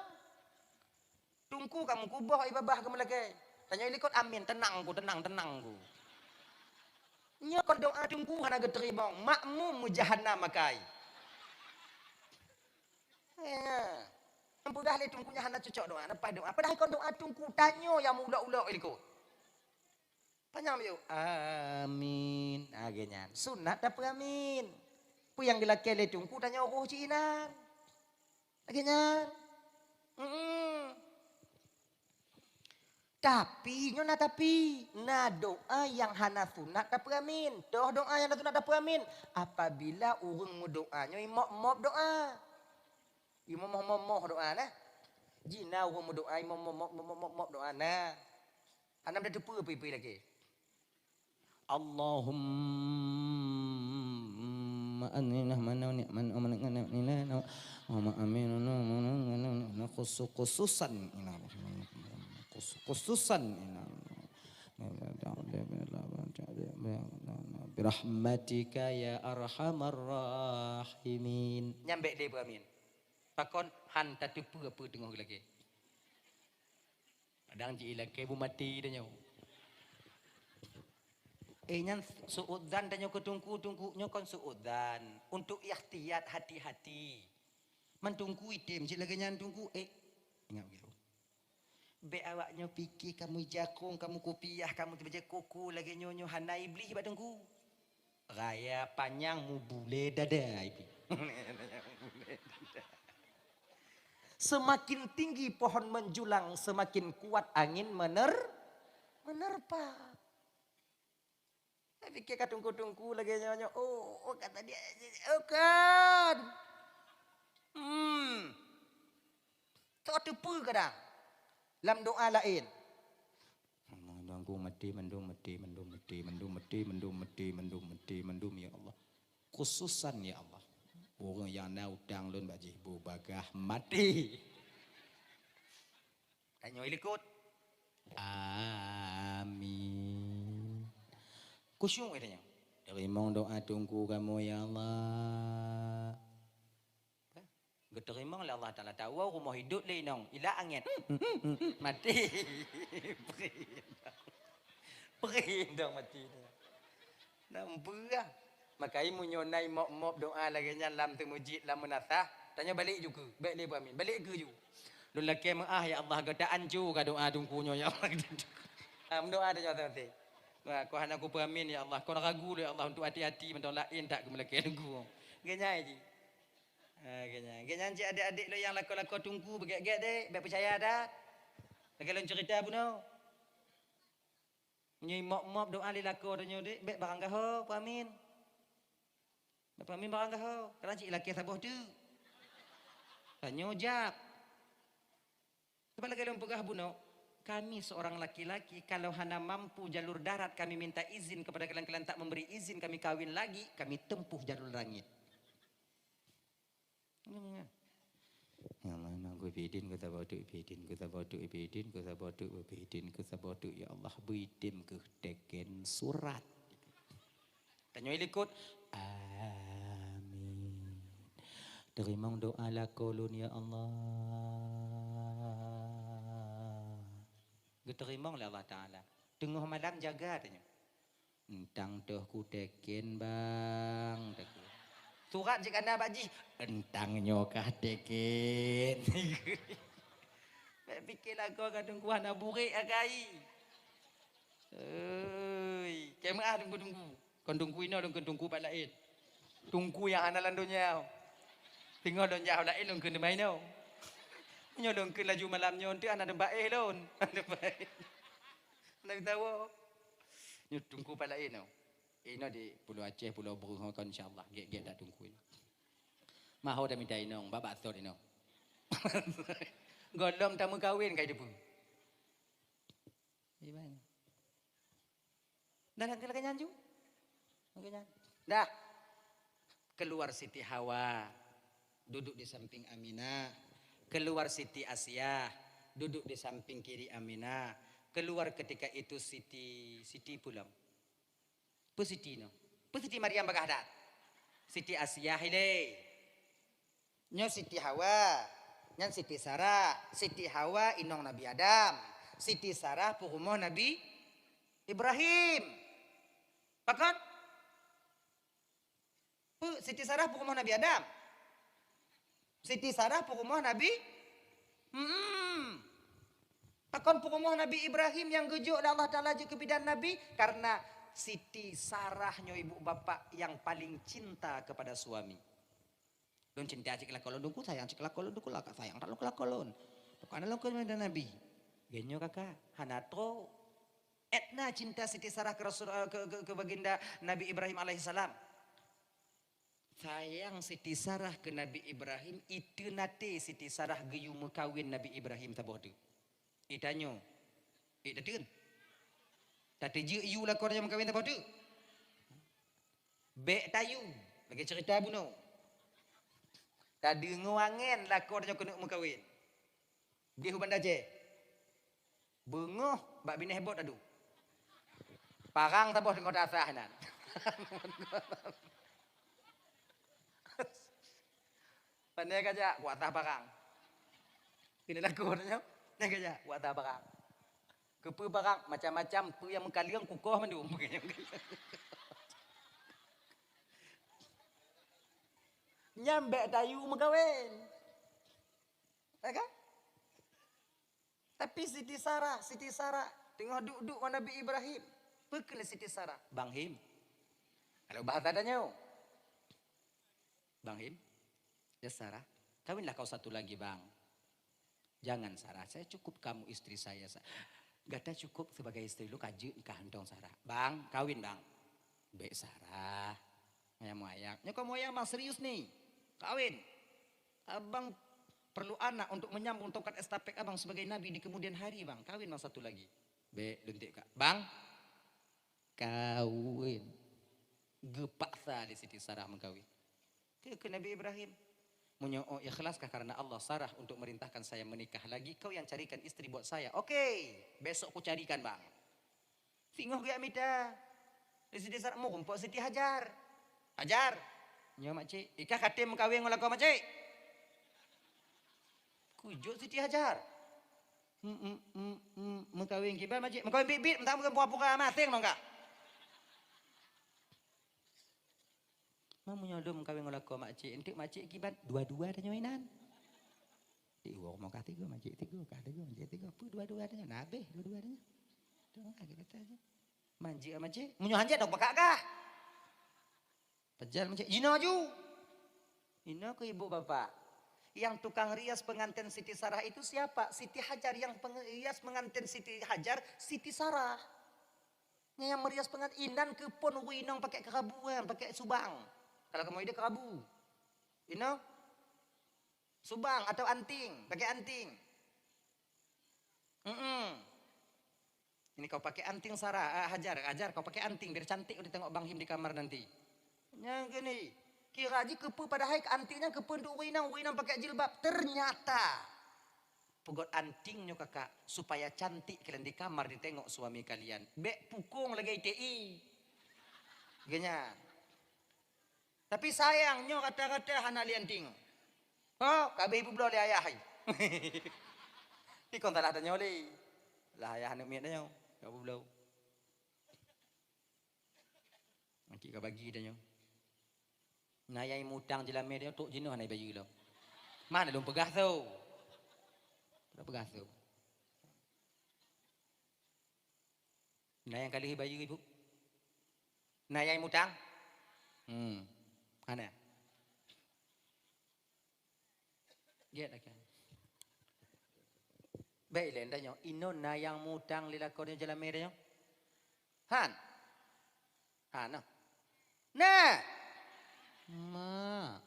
Teungku ka meukuboh ié babah ka meulakée. Tanyoe likot amin, teunang ku, teunang, teunang ku. Nyoe kon doa Teungku hana geuteurimong, makmum meujahanam makai. Ya. Nyang peugah lé Teungku nyan hana cocok doa, leupah doa. Padahai kon doa Teungku, tanyoe nyang meuulok-ulok likot. Panyang miyueb, amin. Lagée nyan. Sunat tapeuamin. Peue nyang geulakée lé Teungku tanyoe roh cit inan. Lagée nyan. Mm-mm. Tapi, nyoe na tapi, na doa nyang hana sunat tapeuamin. Toh doa nyang hana sunat tapeuamin? Apabila ureuëng meudoa nyoe imop-mop doa. Imomoh-momoh doa na. Jina ureuëng meudoa imop-mop doa na. Hana meuteupeue peue-peue lagée. Allahumma anina mana ni'man wa mana ni'man wa ma aminu khusu-, khususan ina. Khusu-, khususan ina. Birahmatika ya arhamar rahimin. Nyambek deh beramin. Pakon han tateupeue peue teungoh lagée. Kadang ji ilakée bu mati tanyoe. Eh, nyan suudzan tanyoe keu teungku-teungku nyoe kon suudzan. Untuk ikhtiat hati-hati. Man teungku item cit lagée nyan teungku, eh, ingat begitu. Bék awak nyoe pike kamoe jakong, kamoe kupiah, kamoe teubaca koko lagée nyoe, nyoe hana iblih bak teungku. Raya panyang mubulée dada ipi. Semakin tinggi pohon menjulang, semakin kuat angin mener-, menerpa. Saya pikir ka teungku-teungku lagée nyoe, nyoe. Oh, oh, kata dia, oh, kan. Hmm. Soe teupeue kadang lam doa laén. Mandum mati, mandum mati, mandum mati, mandum mati, mandum mati, mandum mati, mandum, ya Allah. Khususan, ya Allah. Ureuëng nyang na utang lôn bak jih bubagaih maté. Tanyoe likot. Amin. Khusyuk tanyoe. Teurimong doa teungku kamoe ya Allah. Geuteurimong lé Allah Taala. Tawoe rumoh hidup lé inong, ilak angén. Maté. Perih dong maté. Nam beurah. Makai meunyoe na imop-mop doa lagée nyan lam teumeujid, lam meunasah, tanyoe balek ju keu, bék lé beuamin. Balek keu ju. Lôn lakée meuáh, ya Allah, gata anco ka doa teungku nyoe, ya Allah. Ha, meudoa tanyoe maté-maté. Wah, kon hana kupeuamin, ya Allah. Kon ragu lé, ya Allah, untuk hati-hati mantong laén that keumeulakée teungku. Geunyai jih. Ha, geunyai. Geunyai cit adék-adék lôn nyang lakoe-lakoe teungku, beugét-gét deh, bék peucaya that. Lagée lôn ceurita bunoe. Nyoe mop-mop doa lé lakoe tanyoe deh, bék barang gaho, peuamin. Bék peuamin barang gaho, kadang cit lakée saboh teuk. Tanyoe jak. Sabab lagée lôn peugah bunoe, kami seorang laki-laki, kalau hana mampu jalur darat kami minta izin kepada kalian, kalian tak memberi izin kami kawin lagi, kami tempuh jalur langit. Ya Allah, memang keu bidin keu saboh teuk, bidin keu saboh teuk, bidin keu saboh teuk, bidin keu saboh teuk, ya Allah, beuitem keu teken surat. Tanyoe likot. Amin. Teurimong doa lakoe lôn, ya Allah. Geuteurimong lé Allah Taala. Teungoh malam jaga tanyoe. Entang toh kuteken, Bang, takheun. Surat jih ka na bak jih, entang nyoe kah teken. Bék pike lakoe ka teungku hana burek akai. Oi, keu meuáh teungku-teungku. Kon teungku inoe, kon teungku pat laén. Teungku nyang hana lam donya. Teungoh lôn jak laén lôn kheun teuma inoe. Nyoe lôn kheun laju malam nyoe, teuh hana teumpat éh lôn. Hana teumpat éh. Hana geutanyoe. Nyoe teungku pat laén nyoe. Inoe di Pulo Aceh, Pulo Breueh kon, insya Allah. Gét-gét dak teungku inoe. Maho tamita inong, bak baksot inoe. Gohlom tameukawen kai teupeu. Iban. Dah, dah, lagée nyan ju. Lagée nyan. Dah. Keluar Siti Hawa, duduk di samping Aminah. Keluar Siti Asiah, duduk di samping kiri Aminah. Keluar ketika itu Siti, Siti Pulang. Peue Siti nyoe? Peue Siti Maryam bagaih that? Siti Asiah ilée. Nyoe Siti Hawa, nyan Siti Sarah. Siti Hawa inong Nabi Adam. Siti Sarah peurumoh Nabi Ibrahim. Pakon? Peue Siti Sarah peurumoh Nabi Adam? Siti Sarah peurumoh Nabi, hmm, pakon peurumoh Nabi Ibrahim nyang geujok lé Allah Taala jeuet keu bidan Nabi? Karena Siti Sarah nyoe ibu bapak yang paling cinta kepada suami. Lôn cinta cit keu lakoe lôn, teungku sayang cit keu lakoe lôn, teungku laka-, sayang that lôn keu lakoe lôn. Pokokna lôn keu bidan Nabi. Geuh nyoe kakak, hana trok. Etna cinta Siti Sarah keu Rasul, eh, keu, keu, keu baginda Nabi Ibrahim alaihissalam. Sayang Siti Sarah keu Nabi Ibrahim, iteunaté Siti Sarah geuyue meukawen Nabi Ibrahim saboh teuk. Itanyoe, ék tateun? Tateujeuet yue lakoe tanyoe meukawen saboh teuk? Bék tayue, lagée ceurita bunoe. Tadeungoe angén lakoe tanyoe keuneuk meukawen. Di u Banda Aceh. Beungoh bak binéh bot adu. Parang saboh teungoh tasah nan. Pane kajak, kuat tasah parang. Keuneuk lakoe nyoe, pane kajak, kuat tasah parang. Keupeue parang, macam-macam, peue nyang meukaleueng kukoh mandum. Nyan bék tayue meukawen. Ya kan? Tapi Siti Sarah, Siti Sarah teungoh duek-duek ngon Nabi Ibrahim. Peue kheun lé Siti Sarah? Bang Him. Kalau bahasa tanyoe. Bang Him, ya Sarah, kawinlah kau satu lagi, Bang. Jangan, Sarah, saya cukup kamu istri saya. Sa-, gata cukup sebagai istri lôn, ka jeuet kah mantong, Sarah. Bang, kawin, Bang. Bék, Sarah. Meuayang-meuayang. Nyoe kon meuayang, Bang, serius ni. Kawin. Abang perlu anak untuk menyambung tongkat estafet abang sebagai nabi di kemudian hari, Bang. Kawin, Bang, satu lagi. Bék, lôn tiek kah. Bang, kawin. Geupaksa lé Siti Sarah meukawen. Keu, keu Nabi Ibrahim, "Meunyoe oh ikhlas kah karena Allah, Sarah untuk merintahkan saya menikah lagi, kau yang carikan istri buat saya." "Oke, besok kucarikan, Bang." Singoh geujak mita. Di Siti Sarah, meurumpok Siti Hajar. "Hajar, nyoe makcik, ikah ka tem meukawen ngon lakoe makcik?" "Kujok Siti Hajar." "Hmm, hmm, hmm, hmm, meukawen kiban makcik?" "Meukawen biet-biet, meutamah pura-pura maséng ngon kah." "Ma, meunyoe lôn meukawen ngon lakoe makcik, enteuk makcik kiban?" "Dua-dua tanyoe inan." Di uroe rumoh kah tiga, makcik tiga, kah tiga, makcik tiga. Peue dua-dua tanyoe? Nah, habéh dua-dua tanyoe. Tu, ah, kita tanya. "Manjeuet makcik?" "Meunyoe hanjeuet, dong pakak kah?" Pajal makcik, "Jinoe ju." Inoe keu ibu bapak. Yang tukang rias pengantin Siti Sarah itu siapa? Siti Hajar. Yang pengrias pengantin Siti Hajar, Siti Sarah. Nyang meurias peungan inan keupeue ureueng inong pakai keurabu, eh, pakai subang. Kalau kamoe ideh keurabu. Inoe? Subang atau anting, pakai anting. Mm-mm. Ini kau pakai anting Sarah, ah, Hajar, Hajar kau pakai anting biar cantik kau ditengok Bang Him di kamar nanti. Nyang gini, kira ji keupeue padahai anting nyan keupeue untuk ureueng inong, ureueng inong pakai jilbab. Ternyata Peugöt anting nyoe kakak, supaya cantik kalian di kamar ditengok suami kalian. Bék pukong lagèe I T I. Geuh nyan. Tapi sayang nyoe rata-rata hana li anting. Oh, ka abéh ibu bloe lé ayah hai. Ikon salah tanyoe lé. Lah ayah aneuk miet tanyoe, ka ibu bloe. Angki ka bagi tanyoe. Na nyang mutang jeulamé tanyoe trok jinoe hana bayeue lom. Mana lôn peugah tu? Lôn peugah tu. Na nyang ka lheueh bayeue, Ibu? Na nyang mutang? Hmm. Hana. Gét akan. Baik lé tanyoe, inoe na nyang mutang lé lakoe nyoe jeulamé tanyoe? Han? Han noh. Nah. Ma.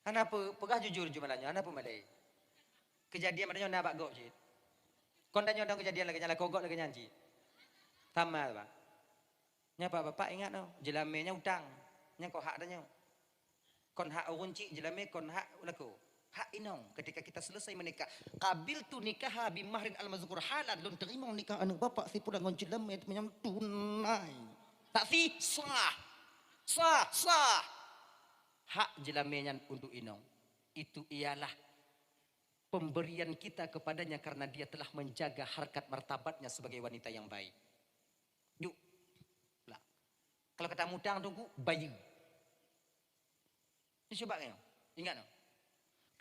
Hana peu-, peugah jujur ju malam nyoe, hana peu malèe. Keujadian malam nyoe na bak gob cit. Kon tanyoe dong keujadian lagèe nyan, lakoe gob lagèe nyan cit. Sama, Bang. Nyan bapak-bapak ingat noh, jeulamé nyan utang. Nyan kon hak tanyoe. Kon hak ureueng chik jeulamé, kon hak lakoe. Hak inong ketika kita selesai menikah. Qabiltu nikaha bi mahrin al-mazkur halan, lôn teurimong nikah aneuk bapak si pulan ngon jeulamé meunyoe tunai. Saksi sah. Sah, sah. Hak jeulamé nyan untuk inong. Itu ialah pemberian kita kepadanya karena dia telah menjaga harkat martabatnya sebagai wanita yang baik. Juk. Lah. Kalau kata mutang Teungku, bayeue. Ni cuba nyoe. Ingat noh.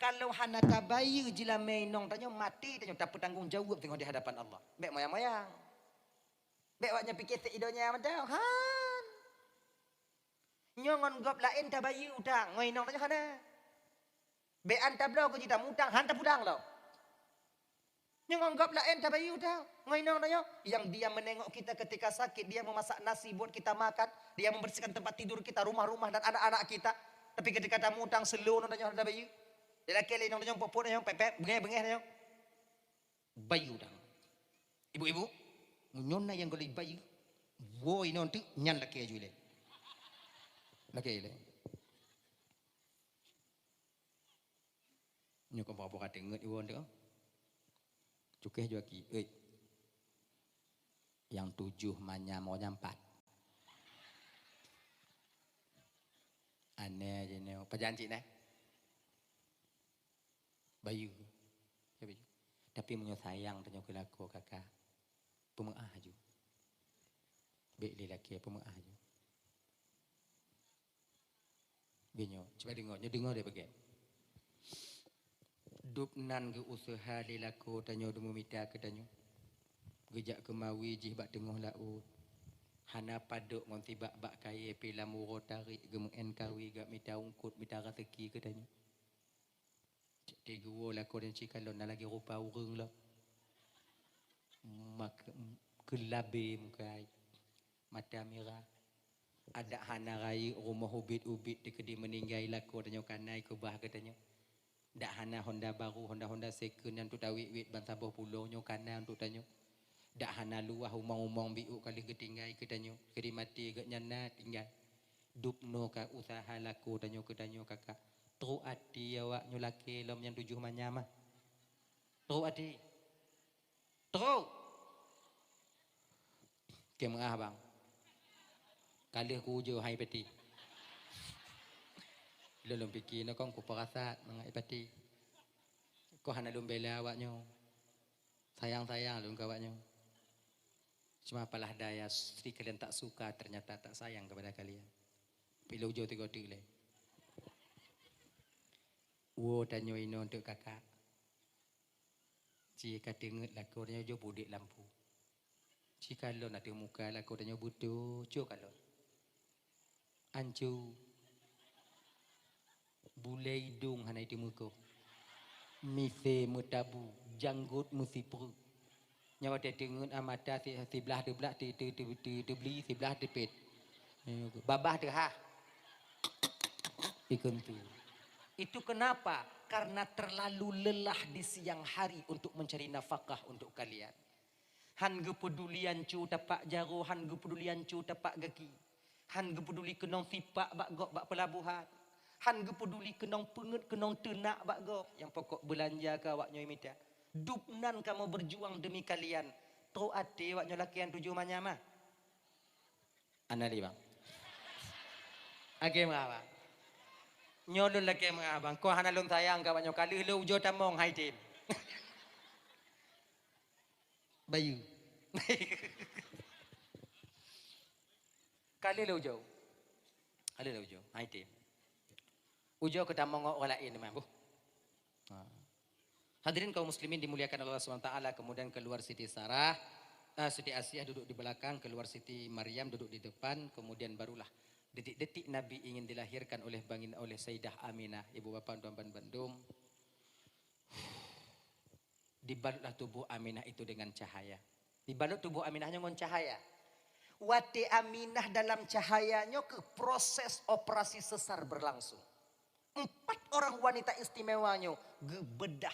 Kalau hana tabayeue jeulamé inong tanyoe, maté tanyoe tapeutanggong jaweueb teungoh di hadapan Allah. Bék moyang-moyang. Bék awak nyoe pike sek i donya mantong. Han. Nyoe ngon gob laén tabayeue utang, ngon inong tanyoe hana. Bék han tabloe keu jih tamutang, han tapudang lom. Nyoe ngon gob laén tabayeue utang, ngon inong tanyoe. Yang dia menengok kita ketika sakit, dia memasak nasi buat kita makan, dia membersihkan tempat tidur kita, rumah-rumah dan anak-anak kita. Tapi ketika tamutang, seulô inong tanyoe hana tabayeue. Dilakée lé inong tanyoe, pok-pok tanyoe, pép-pép, beungéh-beungéh tanyoe. Bayeue utang. Ibu-ibu, meunyoe na nyang gohlom bayeue, woe inoe teuk nyan lakée ju ilée. Lakée ilée. Nyoe kon peue-peue ka teungeut iwoe teuk. Cukéh ju aki, "Oi. Nyang tujoh manyam, oh, nyang pat." Aneh jih nyoe. Pajan cit neh? Bayeue. Ya, bayeue. Tapi meunyoe sayang tanyoe keu lakoe kakak, peumeu'ah aju. Bék lé lakée, peumeu'ah aju. Binyoe, cuba deungoe, nyoe deungoe deh bagée. Dub nan geu-useuha lé lakoe tanyoe deumeumita keu tanyoe. Geujak keumawi jih bak teungoh laôt. Hana padub ngon sibak bak kayée pih lam uroe tarék geumeu'en kawi gak mita eungkôt mita raseuki keu tanyoe. Cit teuguwoe lakoe nyan cit kalon na lagée rupa ureuëng lom. Mak-, keulabé mukai, mata mirah. Adak hana rayeuk rumoh ubit-ubit teukeudi meuninggai lakoe tanyoe kana ikeubah keu tanyoe. Dak hana honda baru, honda-honda second nyang teuta wit-wit ban saboh pulo nyoe kana untuk tanyoe. Dak hana luwah umong-umong biôk ka lheueh geutinggai keu tanyoe, keudi maté geuh nyan na tinggai. Dubnoe ka useuha lakoe tanyoe keu tanyoe kakak. Trok até awaknyoe lakée lom nyang tujoh manyam ah. Trok até. Trok. Keu meu'ah bang. Ka lheueh kuujoe hai Pati. Lôn, lôn pike nyoe kon kupeurasat mangat i Pati. Kon hana lôn bela awaknyoe. Sayang-sayang lôn keu awaknyoe. Cuma apalah daya, istri kalian tak suka, ternyata tak sayang kepada kalian. Pih lôn ujoe tiga teuk lé. Woe tanyoe inoe teuk kakak. Ci ka teungeut lakoe tanyoe jok budek lampu. Ci kalon ateueh muka lakoe tanyoe beutoe, cok kalon. Ancu. Bulée idong hana iteumeukôh. Misée meutabu, janggot meusipreuk. Nyan watée teungeut a mata si-, siblah teublah te-, te-, te-, te-, teubli, siblah teupet. Babah teuhah. Ikheun tu. Itu kenapa? Karena terlalu lelah di siang hari untuk mencari nafkah untuk kalian. Han geupeuduli ancu tapak jaroe, han geupeuduli ancu tapak gaki. Han geupeuduli keunong sipak bak gob bak peulabohan. Han geupeuduli keunong peungeuet, keunong teunak bak gob. Nyang pokok beulanja keu awaknyoe mita. Dubnan kamoe berjuang demi kalian. Trok até awaknyoe lakée nyang tujoh manyam ah. Hana lé bang. Lakée meu'ah bang. Nyoe lôn lakée meu'ah bang. Kon hana lôn sayang keu awaknyoe, ka lheueh lôn ujoe tamong hai tem. Bayeue. Ka lheueh lôn ujoe. Ka lheueh lôn ujoe. Hai tem. Ujoe keu tamong ngon ureueng laén mah boh. Ha. Hadirin kaum muslimin dimuliakan Allah Subhanahu wa taala, kemudian keluar Siti Sarah, eh, Siti Asiah duduk di belakang, keluar Siti Maryam duduk di depan, kemudian barulah detik-detik Nabi ingin dilahirkan oleh bangin-, oleh Sayyidah Aminah, ibu bapa tuan-tuan bandum. Dibalutlah tubuh Aminah itu dengan cahaya. Dibalut tubuh Aminah nyoe ngon cahaya. Watée Aminah dalam cahaya nyoe keuh proses operasi sesar berlangsung. Empat orang wanita istimewa nyoe geubedah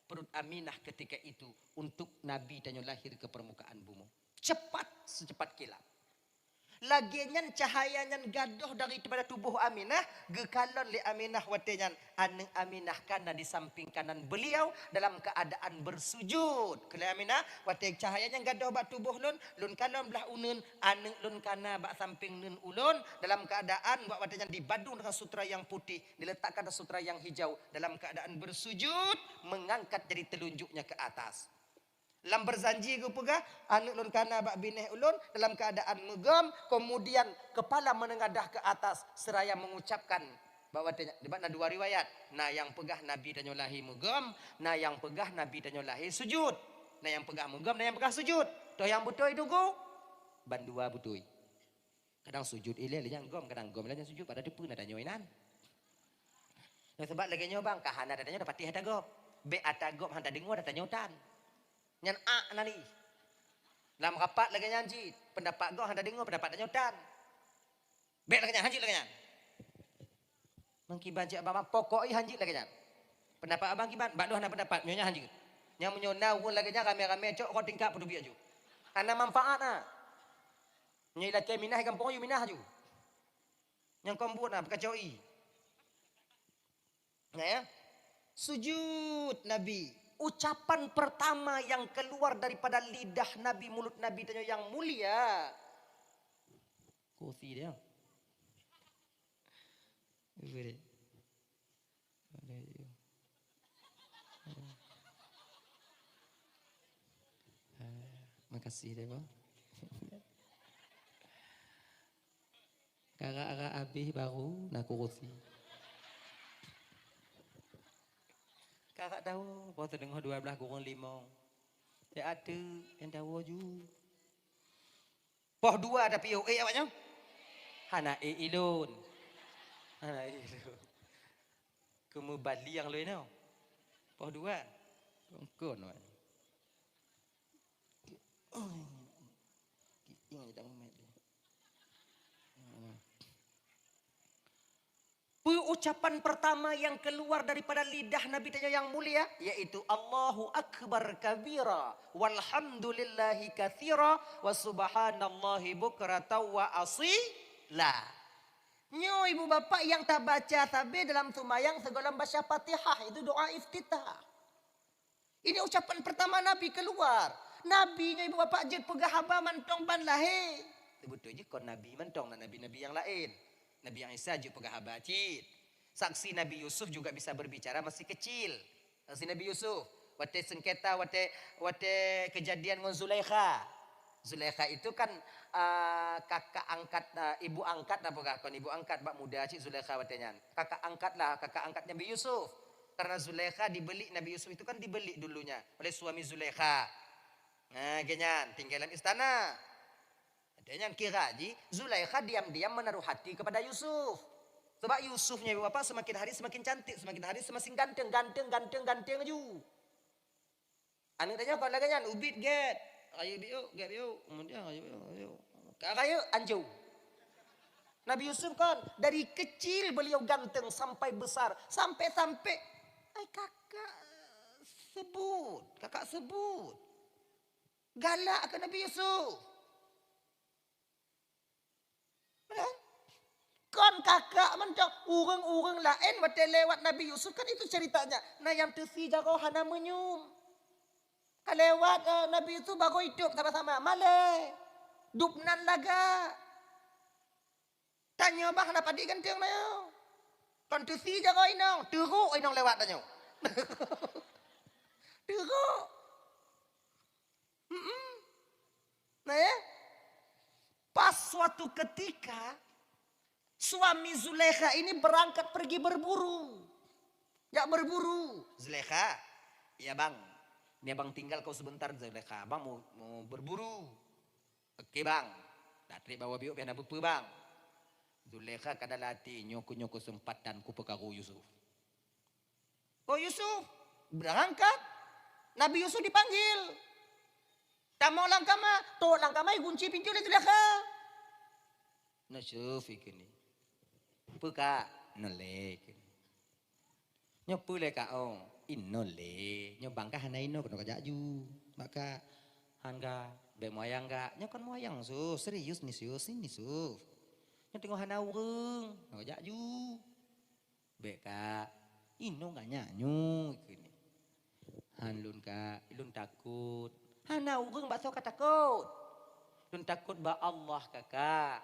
perut Aminah ketika itu untuk Nabi tanyoe lahir ke permukaan bumoe. Cepat, secepat kilat. Lagée nyan cahaya nyan gadôh daripada tuboh Aminah, geukalon lé Aminah watée nyan. Aneuëk Aminah kana di samping kanan beliau dalam keadaan bersujud. Keu lé Aminah, watée cahaya nyan gadôh bak tuboh lôn, lôn kalon blah uneuen, aneuëk lôn kana bak samping neuen ulôn dalam keadaan bak watée nyan dibadung dengan sutra yang putih, diletakkan dengan sutra yang hijau, dalam keadaan bersujud, mengangkat jari telunjuknya ke atas. Lam berjanji geupeugah, aneuëk lôn kana bak binéh ulôn dalam keadaan meugom, kemudian kepala menengadah ke atas seraya mengucapkan, bak watée nyan, dibat na dua riwayat. Na nyang peugah Nabi tanyoe lahé meugom, na nyang peugah Nabi tanyoe lahé sujud. Na nyang peugah meugom, na nyang peugah sujud. Toh nyang beutôi tugu? Bandua beutôi. Kadang sujud ilée lé nyang gom, kadang gom lé nyang sujud, padahai teupeue na tanyoe inan. Nah, sabab lagée nyoe bang, ka hana tatanyoe tapatéh ata gob. Bék ata gob hana tadeungoe tatanyoe tan. Nyan ak na li. Lam rapat lagée nyan cit, peundapat gob hana tadeungoe, peundapat tanyoe tan. Bék lagée nyan, hanjeuet lagée nyan. Meukiban cit abang, pokok jih hanjeuet lagée nyan. Peundapat abang kiban, bak lôn hana peundapat, nyoe nyan hanjeuet. Nyang meunyoe na ureuëng lagée nyan ramé-ramé cok rot tingkat peuteubiet ju. Hana manfaat na. Nyoe ilakée minah gampông ju minah ju. Nyang kon buet na, beukacau ié. Nah, ya. Sujud Nabi. Ucapan pertama yang keluar daripada lidah Nabi, mulut Nabi tanyoe yang mulia. Kursi dia. Ibu dia. Ada you. Ah, makasih deh, Bang. Karak-karak habéh baru na kurusi. Karak tahu, poh teudeungoh dua belas kurang lima. Ya ada yang tahu ju. Poh dua tapi oh, eh awaknya. Hana eh ilun. Hana eh ilun. Kemubaliang loi no. Poh dua. Kongkon awaknya. Kieng je tak mumet dia. Peu ucapan pertama yang keluar daripada lidah Nabi tanyoe yang mulia, yaitu Allahu Akbar kabira, walhamdulillahi katsira, wa subhanallahi bukratan wa asila. Nyoe ibu bapak nyang tabaca sabe dalam seumayang sigohlom baca Fatihah, itu doa iftitah. Ini ucapan pertama Nabi keluar. Nabi nyoe ibu bapak jeuet peugah haba mantong ban lahé. Seubeutôi jih kon Nabi mantong, na nabi-nabi nyang laén. Nabi Isa jeuet peugah haba cit. Saksi Nabi Yusuf juga bisa berbicara masih kecil. Saksi Nabi Yusuf. Watée sengketa, watée, watée kejadian ngon Zulaikha. Zulaikha itu kan, ah, kakak angkat, ah, ibu angkat dah peugah, kon ibu angkat bak muda cit Zulaikha watée nyan. Kakak angkat lah, kakak angkat Nabi Yusuf. Karena Zulaikha dibeli, Nabi Yusuf itu kan dibeli dulunya oleh suami Zulaikha. Nah, geuhnyan tinggai lam istana. Watée nyan kira jih Zulaikha diam-diam menaruh hati kepada Yusuf. Sebab Yusuf nyoe ibu bapak semakin hari semakin cantik, semakin hari semakin ganteng, ganteng, ganteng, ganteng laju. Aneuk tanyoe kon lagée nyan, ubit gét. Rayeuk biuk, gét biuk. Kemudian rayeuk biuk, rayeuk. Ka rayeuk, anjong. Nabi Yusuf kan, dari kecil beliau ganteng sampai besar. Sampai-sampai, ai kakak sebut, kakak sebut. Galak keu Nabi Yusuf. Kan? Kon kakak mantong, ureuëng-ureuëng laén watée lewat Nabi Yusuf, kan itu ceritanya. Na nyang teusi jaroe hana meunyum. Ka lewat, eh, Nabi Yusuf bagoe itôb sama-sama. Malée. Dubnan lagak. Tanyoe bah hana padit ganteng tanyoe. Kon teusi jaroe inong, teurok inong lewat tanyoe. Teurok. Mm-mm. Nah, ya. Pas suatu ketika, suami Zulaikha ini berangkat pergi berburu. Jak berburu. Zulaikha, "Ya, Bang. Ni Abang tinggal kau sebentar, Zulaikha. Abang mau, mau berburu." "Oke, Bang." Dak trép bawa biuk, biar na peue, Bang. Zulaikha ka dalam hati, "Nyoe keuh, nyoe keuh seumpatan kupeukaro Yusuf." Oh Yusuf, berangkat. Nabi Yusuf dipanggil. Tamong lam kama, trok lam kama, igunci pintoe lé Zulaikha. "Na Yusuf," ikheun ni. "Peue, Kak?" "Nyoe lé," ikheun. "Nyoe peue lé, Kak?" "Oh, inoe lé. Nyoe bang ka hana inoe, keunoe kajak ju. Bak ka, han ka, bék meuyang ka." "Nyoe kon meuyang, Yusuf. Serius ni, Yusuf. Sini, Yusuf. Nyoe teungoh hana ureuëng. Keunoe kajak ju." "Bék, Kak. Inoe gak nyak nyoe," ikheun ni. "Han lôn, Kak. Lôn takot." "Hana ureuëng bak soe ka takot. Lôn takot bak Allah, Kakak.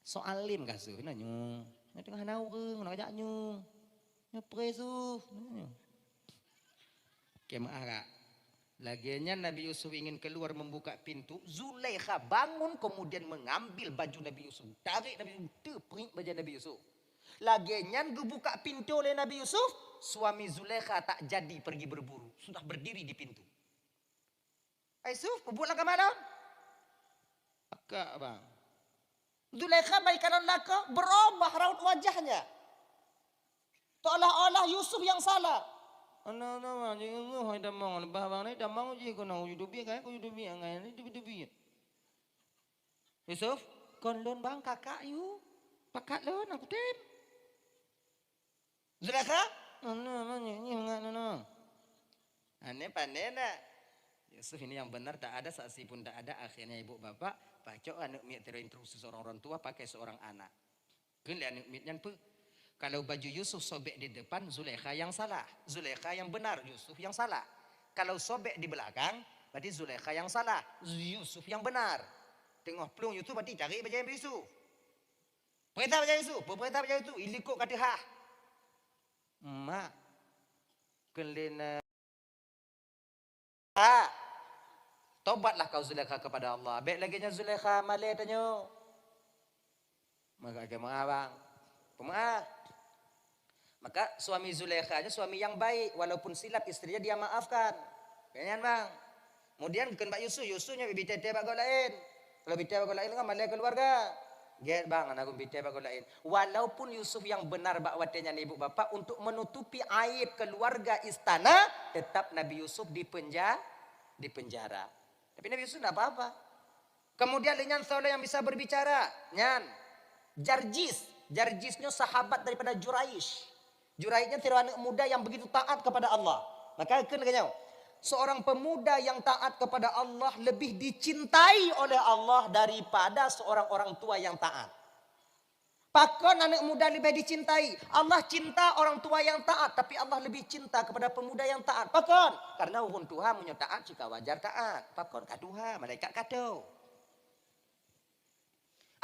Soe alim ka Yusuf na nyoe. Nyoe teungoh hana ureuëng, na jak nyoe. Nyoe preh Yusuf." Keumaah, Kak. Lagée nyan Nabi Yusuf ingin keluar membuka pintu, Zulaikha bangun kemudian mengambil baju Nabi Yusuf, tarék Nabi Yusuf, teupriek bajée Nabi Yusuf. Lagée nyan geubuka pintoe lé Nabi Yusuf, suami Zulaikha tak jadi pergi berburu, sudah berdiri di pintu. "Hai Yusuf, peubuet lam kama lôn?" "Kakak, Bang." Zulaikha bak ikalon lakoe, berubah raut wajahnya. Seolah-olah Yusuf yang salah. "Ana, ana, Bang, jeuet ngon hai tamong, leubeh Bang ni tamong jih keunoe, uju teubiet, kai uju teubiet, ngai ni teubiet-teubiet." "Yusuf, kon lôn, Bang, kakak yue. Pakat lôn, aku tem." "Zulaikha?" "Ana, Bang, nyoe, nyoe mangat, ana, Bang." Aneh pandai nak. Yusuf ini yang benar tak ada, saksi pun tak ada. Akhirnya ibu bapak pacok aneuk miet terinstruksi seorang orang tua pakai seorang anak. Kheun lé aneuk miet nyan peue? Kalau baju Yusuf sobek di depan, Zulaikha yang salah. Zulaikha yang benar, Yusuf yang salah. Kalau sobek di belakang, berarti Zulaikha yang salah, Yusuf yang benar. Teungoh plueng Yusuf, berarti cari bajée Yusuf. Peurintah bajée Yusuf, peurintah bajée Yusuf, ilikot ka teuhah. Mak, kheun lé na. Ah, tobatlah kau Zulaikha kepada Allah. Bék lagée nyan Zulaikha malée tanyoe. Maka keumaah, Bang. Peumaah. Maka suami Zulaikha nyoe suami yang baik, walaupun silap istrinya dia maafkan. Keu nyan, Bang. Kemudian kheun bak Yusuf, Yusuf nyoe bit teuh bak gob laén. Kalau bit teuh bak gob laén kan malée keuluwarga. Gét, Bang, hana geuh bit teuh bak gob laén. Walaupun Yusuf yang benar bak watée nyan ibu bapak, untuk menutupi aib keluarga istana, tetap Nabi Yusuf dipenja-, dipenjara. Tapi Nabi Yusuf tidak apa-apa. Kemudian lé nyan soe lé nyang bisa berbicara? Nyan, Jarjis. Jarjis nyoe sahabat daripada Juraij. Juraij nyan sidroe aneuk muda yang begitu taat kepada Allah. Maka kheun lagée nyoe, seorang pemuda yang taat kepada Allah lebih dicintai oleh Allah daripada seorang orang tua yang taat. Pakon aneuk muda leubeh dicintai? Allah cinta orang tua yang taat, tapi Allah lebih cinta kepada pemuda yang taat. Pakon? Karena ureueng tuha meunyoe taat, cit ka wajar taat. Pakon? Ka tuha, malaikat ka tho.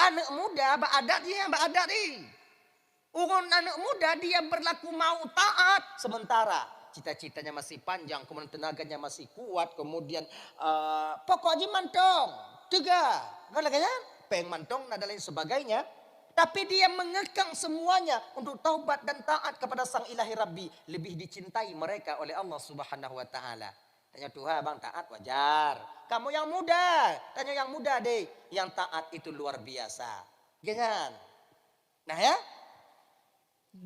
Aneuk muda bak adat dia, bak adat dia. Ureueng aneuk muda dia berlaku mau taat sementara cita-citanya masih panjang, kemudian tenaganya masih kuat, kemudian, eh, pokok jih mantong, teuga, kan lagèe nyan? Péng mantong dan lain sebagainya. Tapi dia mengekang semuanya untuk taubat dan taat kepada Sang Ilahi Rabbi, lebih dicintai mereka oleh Allah Subhanahu wa Ta'ala. Tanyoe tuha bang taat wajar. Kamoe nyang muda, tanyoe nyang muda deh, nyang taat itu luar biasa. Lagèe nyan. Nah ya,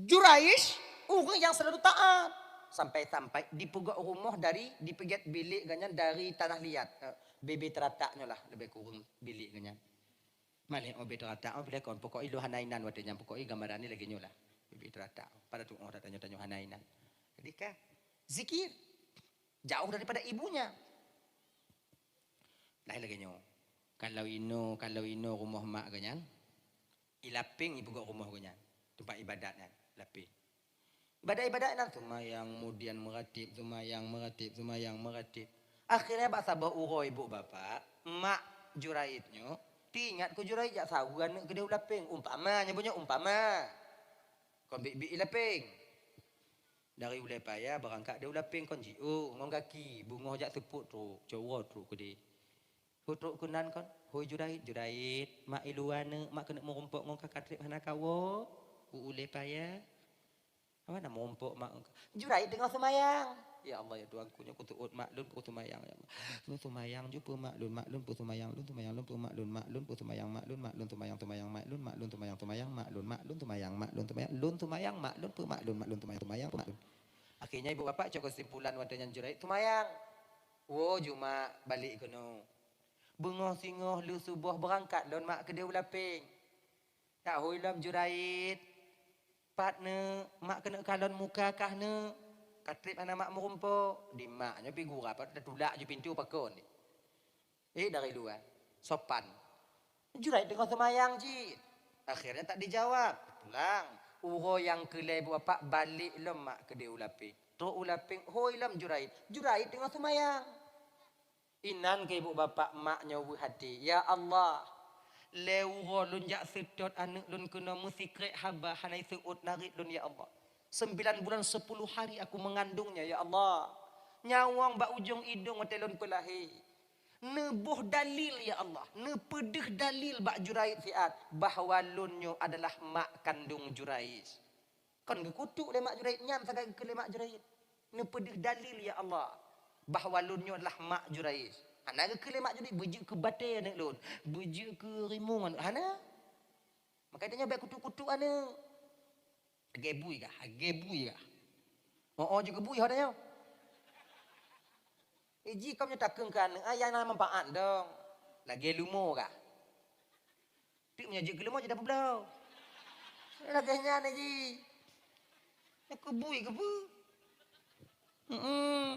Juraij ureueng nyang selalu taat. Sampai-sampai dipeugöt rumoh dari, dipeugöt bilék geuh nyan dari tanah liat. Eh, bebe teratak nyoe lah lebih kurang bilék geuh nyan. Malèe, oh, bebe teratak, oh, bilé kon, pokok jih lôn hana inan watèe nyan, pokok jih gambaran ni lagèe nyoe lah. Bebe teratak, padahai tu'oh that tanyoe-tanyoe hana inan. Jadi kan, zikir. Jauh daripada ibunya. Laén lagèe nyoe. Kalau inoe, kalau inoe rumoh mak geuh nyan, i lapéng ipeugöt rumoh geuh nyan, teumpat ibadat nyan, lapéng. Ibadat-ibadat nyan, seumayang, kemudian meuratéb, seumayang, meuratéb, seumayang, meuratéb. Akhirnya bak saboh uroe ibu bapak, mak Juraij nyoe teuingat keu Juraij jak saweue aneuk keudéh u lapéng. Umpama nyoe, bunoe umpama. Kon biet-biet i lapéng. Dari Ulèe Paya beurangkat di Ulapéng kon jiôh ngon gaki, beungoh jak seupôt trôk, cot woe trôk keudéh. Trôk keunan kon, "Hôi Juraij, Juraij, mak i luwa neuk, mak keuneuk meurumpok ngon kah ka trép hana kawoe u Ulèe Paya." "Hana meurumpok mak ngon kah?" "Juraij teungoh seumayang." "Ya Allah, ya Tuhanku, nyoe kuseuôt mak lôn peue seumayang, ya Allah. Lôn seumayang ju peue mak lôn, mak lôn peue seumayang lôn, seumayang lôn peue mak lôn, mak lôn peue seumayang mak lôn, mak lôn seumayang seumayang mak lôn, mak lôn seumayang seumayang mak lôn, mak lôn seumayang mak lôn, seumayang lôn seumayang mak lôn peue mak lôn, mak lôn seumayang seumayang peue mak lôn." Akhirnya ibu bapak cok kesimpulan watèe nyan Juraij seumayang. Woe ju mak balek keunoe. Beungoh singoh lheueh suboh beurangkat lôn mak keudéh u Lapéng. "Ka hôi lom Juraij. Pat neuk, mak keuneuk kalon muka kah neuk. Ka trép hana mak meurumpok." Di mak nyoe pi gura pat tatulak ju pintoe pakon. Eh, dari luwa. Sopan. "Juraij teungoh seumayang cit." Akhirnya tak dijawab. Pulang. Uroe nyang keulhèe ibu bapak balek lom mak keudéh u Lapéng. Trôk u Lapéng, "Hôi lom Juraij. Juraij teungoh seumayang." Inan keuh ibu bapak mak nyoe weueh até, "Ya Allah, lhèe uroe lôn jak seutôt aneuk lôn keunoe meusikrek haba hana iseuôt narit lôn, ya Allah. Sembilan bulan sepuluh hari aku mengandungnya, ya Allah. Nyawöng bak ujong idong watèe lôn peulahé. Neuboh dalil, ya Allah, neupeudeuh dalil bak Juraij siat bahwa lôn nyoe adalah mak kandong Juraij." Kon geukutuk lé mak Juraij, nyan sagai geukheun lé mak Juraij. Neupeudeuh dalil, ya Allah, bahwa lôn nyoe adalah mak Juraij. Hana geukheun lé mak Juraij, beujeuet keu batèe aneuk lôn, beujeuet keu rimong aneuk, hana. Maka tanyoe bèk kutuk-kutuk aneuk. Lagèe bui kah? Lagèe bui kah? Oh, oh, jeuet keu bui ho tanyoe. Eh, ji kông nyoe takheun keu aneuk, ah, nyang na manfaat dong. Lagèe leumo kah? Teuk meunyoe jeuet keu leumo jeuet dapu bloe. Lagèe nyan ji. Nyoe keu bui keu peue? Heeh.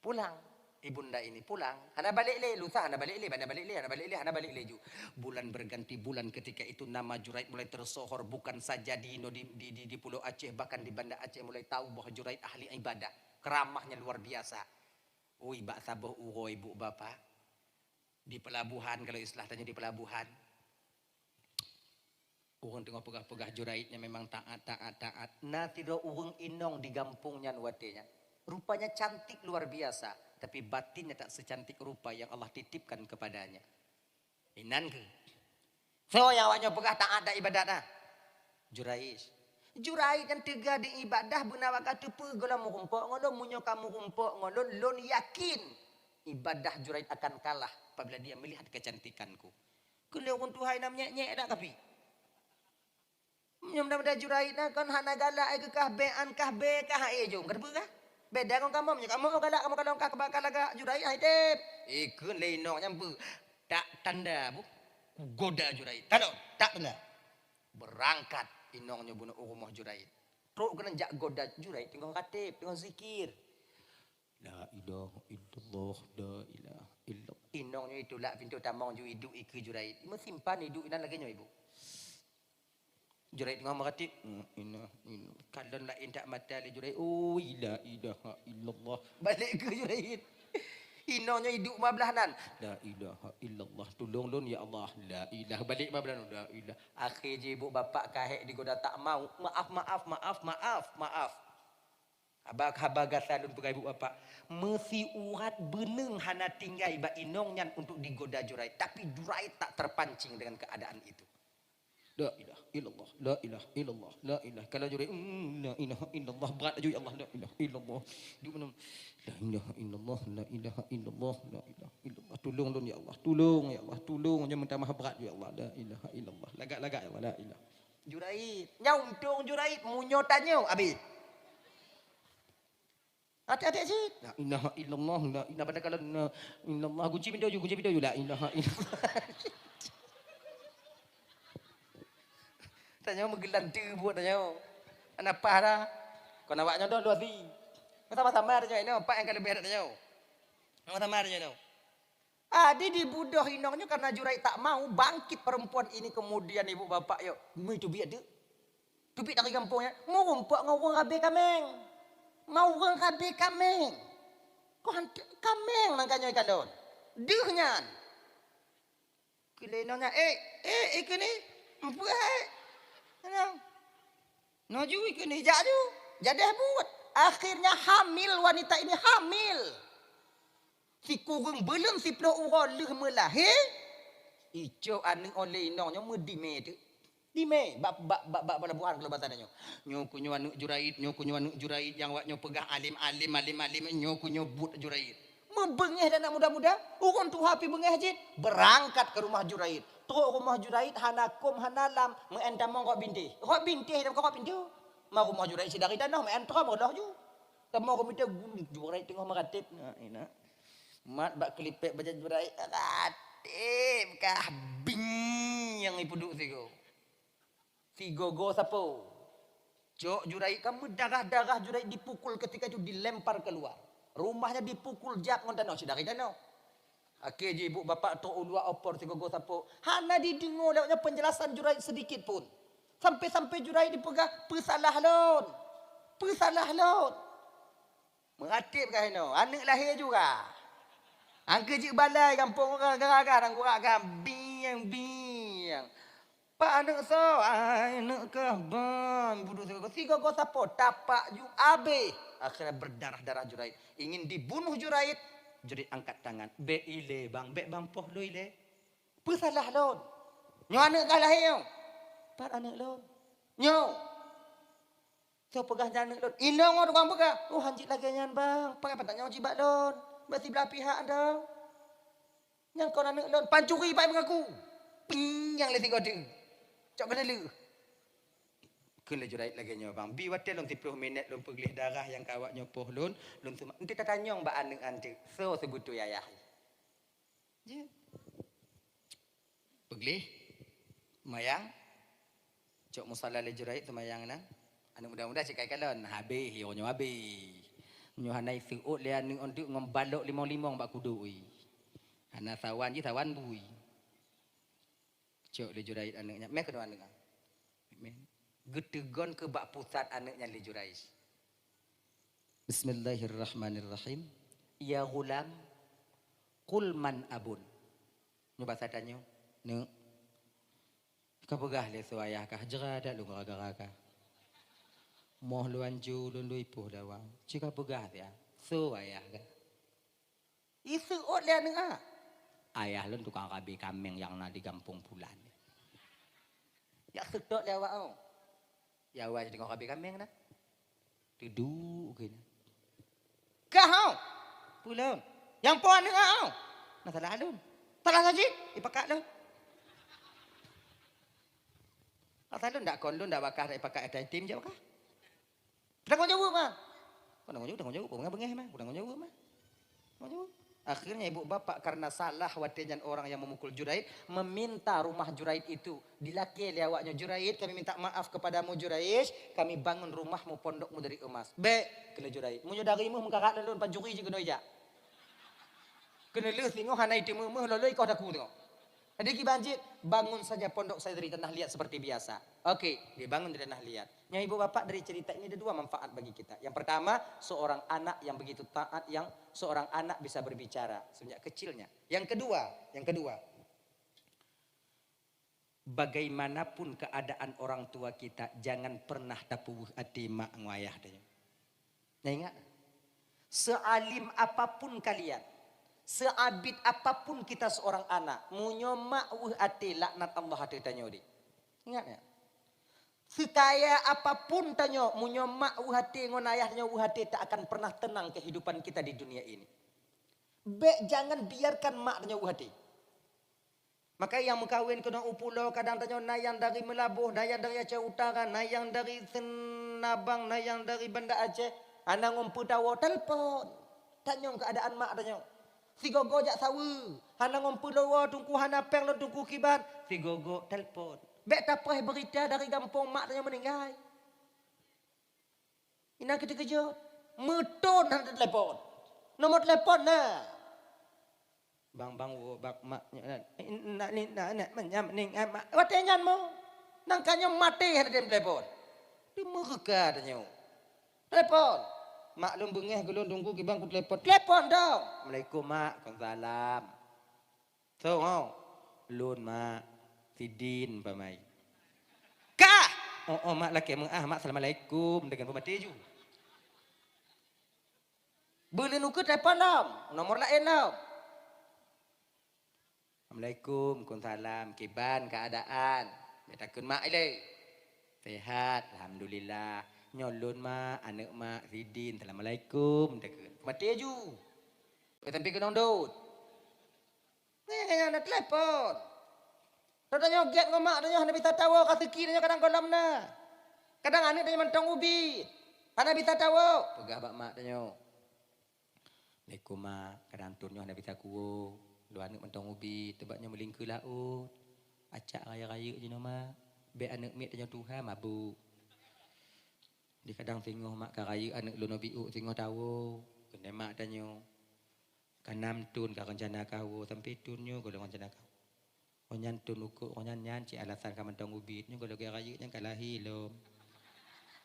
Pulang ibunda ini, pulang. Hana balek lé, lusa hana balek lé, hana balek lé, hana balek lé, hana balek lé ju. Bulan berganti bulan, ketika itu nama Juraij mulai tersohor bukan saja di, di, di, di Pulo Aceh, bahkan di Banda Aceh mulai tahu bahwa Juraij ahli ibadah. Keramahnya luar biasa. Ui, bak saboh uroe ibu bapak. Di pelabuhan, kalau istilah tanyoe di pelabuhan. Ureueng teungoh peugah-peugah Juraij nyan memang taat, taat, taat. Na sidroe ureueng inong di gampông nyan watèe nyan. Rupanya cantik luar biasa, tapi batinnya tak secantik rupa yang Allah titipkan kepadanya. Inan keuh. Soe nyang awak nyoe peugah taat dan ibadat, ah? Juraij. Juraij nyang teuga di ibadah beuna bak ka teupeue gohlom meurumpok ngon lôn, meunyoe ka meurumpok ngon lôn, lôn yakin ibadah Juraij akan kalah apabila dia melihat kecantikanku. Kheun lé ureueng tuha inong, "Nyèk-nyèk dak kapi?" Meunyoe mudah-mudahan Juraij na kon hana galak, ai keu kah bèe an kah bèe kah, ai jong ka teupeue kah? Beda ngon kamoe, meunyoe kamoe galak, kamoe kalon kah, kah lagak, Juraij hai tép. Eh, kheun lé inong nyan beu. Tak tanda bu. Kugoda Juraij. Tanda, tak tanda. Beurangkat inong nyoe bunoe u rumoh Juraij. Trok keunan jak goda Juraij teungoh rateb, teungoh zikir. La ilaha illallah, la ilaha illallah. Inong nyoe itulak pintoe tamong ju iduek ikeue Juraij. Meusimpan iduek inan lagèe nyoe ibu. Juraij teungoh meuratéb, "La ilaha illallah." Kalon laén that mata lé Juraij, "Ui, la ilaha illallah." Balek keu Juraij. Inong nyoe iduek ma blaih nan. "La ilaha illallah, tulông lôn ya Allah." La ilaha, balek ma blaih nan. La ilaha. Akhé jih ibu bapak ka hék digoda tak mau. "Maaf, maaf, maaf, maaf, maaf." Haba, haba gata lôn peugah ibu bapak, meusiurat beuneung hana tinggai bak inong nyan untuk digoda Juraij, tapi Juraij tak terpancing dengan keadaan itu. La ilaha illallah, la ilaha illallah, la ilaha. Kalau Juraij, "Hmm, la ilaha illallah," brat laju, "Ya Allah, la ilaha illallah." Duek meunan, "La ilaha illallah, la ilaha illallah, la ilaha illallah. Tulông lôn ya Allah, tulông ya Allah, tulông." Nyan meutamah brat, "Ya Allah, la ilaha illallah." Lagak-lagak, "Ya Allah, la ilaha." Juraij. Nyan untông Juraij, meunyoe tanyoe, abéh. Até-até cit. La ilaha illallah, la ilaha, padahai kalau la ilaha illallah, kunci pintoe ju, kunci pintoe ju, la ilaha illallah. Tanyoe meugeulanteu buet tanyoe. Hana paih dah. Kon awak nyoe dua si. Sama-sama tanyoe, Pak nyang ka leubeh dak tanyoe. Sama-sama tanyoe. Adi dibudoh inong nyoe karena Juraij tak mau, bangkit perempuan ini kemudian ibu bapak yo. Meutubiet deuek. Tubiet dari gampông nyan, meurumpok ngon ureueng rabe kaméng. Ma ureueng rabe kaméng. Kon kaméng nangka nyoe kalon. Deuh nyan. Keu lé inong nyan, "Eh, eh, eh, keuneuk, meupeue hai?" Nyan. Noe ju keuneuk jak ju. Jadeh buet. Akhirnya hamil wanita ini, hamil. Sikureueng buleuen siplôh uroe lheueh meulahé, icok aneuk oleh inong nyoe meudimé teuk. Dimé, bak, bak, bak, bak pelabuhan kalau bahasa nyoe. Nyoe keuh nyoe aneuk Juraij, nyoe keuh nyoe aneuk Juraij nyang awak nyoe peugah alim, alim, alim, alim, nyoe keuh nyoe buet Juraij. Meubeungéh dan aneuk muda-muda, ureueng tuha pih beungéh jih, beurangkat keu rumoh Juraij. Trok rumoh Juraij, hana kôm, hana lam, meu'en tamong rot bintéh. Rot bintéh dan rot pintoe. Ma rumoh Juraij sidari tanoh, meu'en trom rot lheueh ju. Tamong rot bintéh, gulong Juraij teungoh meuratéb. Na, ina. Mat bak keulipék bajèe Juraij, ratéb kah bing nyang ipeuduek sigoe. Sigoe-goe sapo. Cok Juraij ka meudarah-darah, Juraij dipukul ketika itu, dilempar keluar. Rumahnya dipukul jak ngon tanoh, sidari tanoh. Akhé jih ibu bapak trok u luwa opor sigoe-goe sapo. Hana dideungoe lé awak nyan penjelasan Juraij sedikit pun. Sampai-sampai Juraij dipeugah, "Peusalah lôn. Peusalah lôn." Meuratéb kah inoe, aneuk lahé juga. Angkeu jeuet balai gampông ureueng gara-gara dan gura gah bieng-bieng. Pak aneuk soe? Ai, aneuk kah ban. Buduk sigoe-goe, sigoe-goe sapo? Tapak ju abéh. Akhirnya berdarah-darah Juraij. Ingin dibunuh Juraij. Juraij angkat tangan. Bèk ilée bang, bèk bang poh lôn ilée. Peusalah lôn. Nyoe aneuk kah lahé nyoe? Pat aneuk lôn? Nyoe. Soe peugah nyan aneuk lôn? Inong ngon tukang peugah. Oh, hanjeuet lagèe nyan, bang. Pakai patanyong cit bak lôn. Bak siblah pihak dah. Nyan kon aneuk lôn. Pancuri pai meungaku. Ping nyang lé sigoe teuk. Cok keuneulheueh. Kheun lé Juraij lagèe nyoe, bang. Bi watèe lôn siplôh minèt lôn peugleh darah nyang ka awak nyoe poh lôn, lôn seumah. Enteuk tatanyong bak aneuk nyan teuk. Soe seubeutôi ayah jih? Jeuet. Peugleh, seumayang, cok musala lé Juraij seumayang nan. Aneuk muda-muda cit ka ikalon, habéh, yo nyoe habéh. Nyoe hana iseuôt lé aneuk nyan teuk ngon balok limong-limong bak kudok, ui. Hana sawan jih, sawan bui. Cok lé Juraij aneuk nyan, meh keunoe aneuk nyan. Meh. Geuteugon keu bak pusat aneuk nyan lé Juraij. Bismillahirrahmanirrahim. Ya ghulam, qul man abun. Nyoe basa tanyoe, neuk. Ka peugah lé soe ayah kah, jra that lôn gara-gara kah. Moh lôn anjo lôn lui poh dawa. Ci ka peugah siat, soe ayah kah. Iseuôt lé aneuk nyan. Ayah lôn tukang rabe kaméng nyang na di gampông pulan. Jak seutôt lé awak nyoe. Ya awak jadi tukang rabe kaméng na. Teuduek keunan. Kah nyoe? Peue lôn? Nyang po aneuk nyoe? Na salah lôn. Salah saji? Ipakat lôn. Asai lôn dak kon lôn dak bakah dak ipakat ata item jak bakah. Tanggung jaweueb mah. Kon tanggung jaweueb, tanggung jaweueb, beungéh-beungéh mah, tanggung jaweueb mah. Tanggung jaweueb. Akhirnya ibu bapak karena salah watée nyan orang yang memukul Juraij, meminta rumah Juraij itu, dilakée lé awaknyoe, "Juraij, kami minta maaf kepadamu Juraij, kami bangun rumahmu pondokmu dari emas." "Bék," kheun lé Juraij, "meunyoe dari meuh meukarat lôn, lôn pancuri jih keunoe jak. Keuneulheueh singoh hana iteumeuh meuh lôn lôn ikoh daku singoh." Jadi kiban cit, bangun saja pondok saya dari tanah liat seperti biasa. Oke, dibangun dari tanah liat. Nyan ibu bapak, dari cerita ini ada dua manfaat bagi kita. Yang pertama, seorang anak yang begitu taat, yang seorang anak bisa berbicara semenjak kecilnya. Yang kedua, yang kedua, bagaimanapun keadaan orang tua kita, jangan pernah tapeuweuh até mak ngon ayah tanyoe. Nah, ingat, sealim apapun kalian, seabit apapun kita seorang anak, meunyoe mak weuh até, laknat Allah ateueh tanyoe deh. Ingat ya? Sekaya apapun tanyoe, meunyoe mak weuh até ngon ayah tanyoe weuh até, tak akan pernah tenang kehidupan kita di dunia ini. Bék, jangan biarkan mak tanyoe weuh até. Maka nyang meukawen keunoe u pulo, kadang tanyoe na nyang dari Meulaboh, na nyang dari Aceh Utara, na nyang dari Seunabang, na nyang dari Banda Aceh, hana ngon peue tawoe, telepon. Tanyong keuadaan mak tanyoe. Sigogo jak saweue, hana ngon peue lôn woe Teungku, hana péng lôn Teungku kiban, sigogo telepon. Bék tapreh beurita dari gampông mak tanyoe meuninggai. Inan keuteukeujeut, meuthon hana telepon. Nomor telepon na. Bang, bang, woe bak mak nyoe na. Na, na, na, na, manyam ning, ah, mak. Watée nyan mo, nangka nyoe maté hana telepon. Teumeureuka tanyoe. Telepon. Mak lôn beungéh keu lôn Teungku kiban kutelepon. Telepon dong. Assalamualaikum, Mak. Waalaikumsalam. Soe nyoe? Lôn, Mak. Sidin umpamai. Kah! Oh, oh, Mak lakée meuah, Mak. Assalamualaikum. Deungon peumaté ju. Beu lé nukeue telepon lom. Nomor laén lom. Assalamualaikum. Waalaikumsalam. Kiban keuadaan? Bék takheun mak ilée. Sehat, alhamdulillah. Nyoe lôn, Mak, aneuëk Mak, Sidin. Assalamualaikum. Takheun. Peumaté ju. Bék sampai keunong dot. Nyan, nyan, nyan, na telepon. Rot tanyoe gét ngon mak tanyoe, hana bisa tawoe, raseuki tanyoe kadang gohlom na. Kadang aneuëk tanyoe mantong ubit, hana bisa tawoe. Peugah bak mak tanyoe, "Assalamualaikum, Mak. Kadang thon nyoe hana bisa kuwoe. Dua aneuëk mantong ubit, teubak nyoe meulingkeue laôt. Acak rayeuk-rayeuk jinoe, Mak. Bék aneuëk miet tanyoe tuha mabök." Di kadang singoh mak ka rayeuk aneuëk lôn biôk singoh tawoe, keuneuk mak tanyoe. Ka nam thon ka reuncana kawoe, sampai thon nyoe gohlom reuncana kawoe. Ngon nyan thon ukot, ngon nyan, nyan cit alasan ka mantong ubit, nyoe gohlom gét rayeuk nyan ka lahé lom.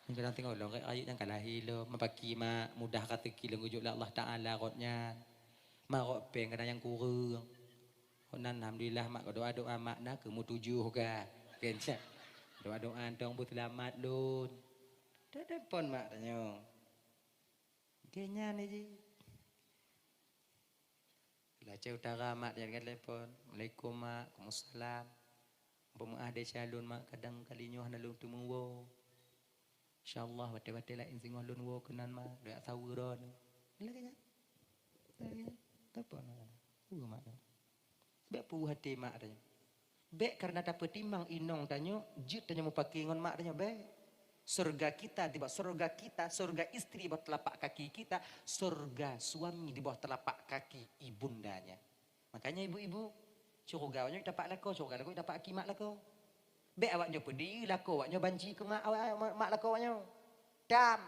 Nyoe kadang singoh lôn gét rayeuk nyan ka lahé lom. Mapaki mak, mudah raseuki lôn geujok lé Allah Taala rot nyan. Mak rot péng kadang nyang kureueng. Rot nyan alhamdulillah mak, doa-doa mak na keu meutujoh ka. Keu nyan. Doa-doa tong beuseulamat lôn. Telepon mak tanyoe. Keu nyan jih. Aceh Utara mak nyan ka telepon. "Assalamualaikum, Mak." "Waalaikumsalam." "Peumeu'ah desya lôn, Mak, kadang kali nyoe hana lôn teumeuwoe. Insya Allah, watée-watée laén singoh lôn woe keunan, Mak. Doyak saweue droeneuh." Lagée nyan. Lagée nyan. Telepon mak. Peue mak nyoe? Bék peue hati mak tanyoe. Bék kareuna tapeutimang inong tanyoe, jeuet tanyoe mupaki ngon mak tanyoe, bék. Syurga kita di bawah, syurga kita, syurga istri di bawah telapak kaki kita, syurga suami di bawah telapak kaki ibundanya. Makanya ibu-ibu, syurga awaknyoe tapak lakoe, syurga lakoe tapak aki mak lakoe. Bék awaknyoe peudiyeu lakoe awaknyoe banci keu mak, awak, mak lakoe awaknyoe. Dam.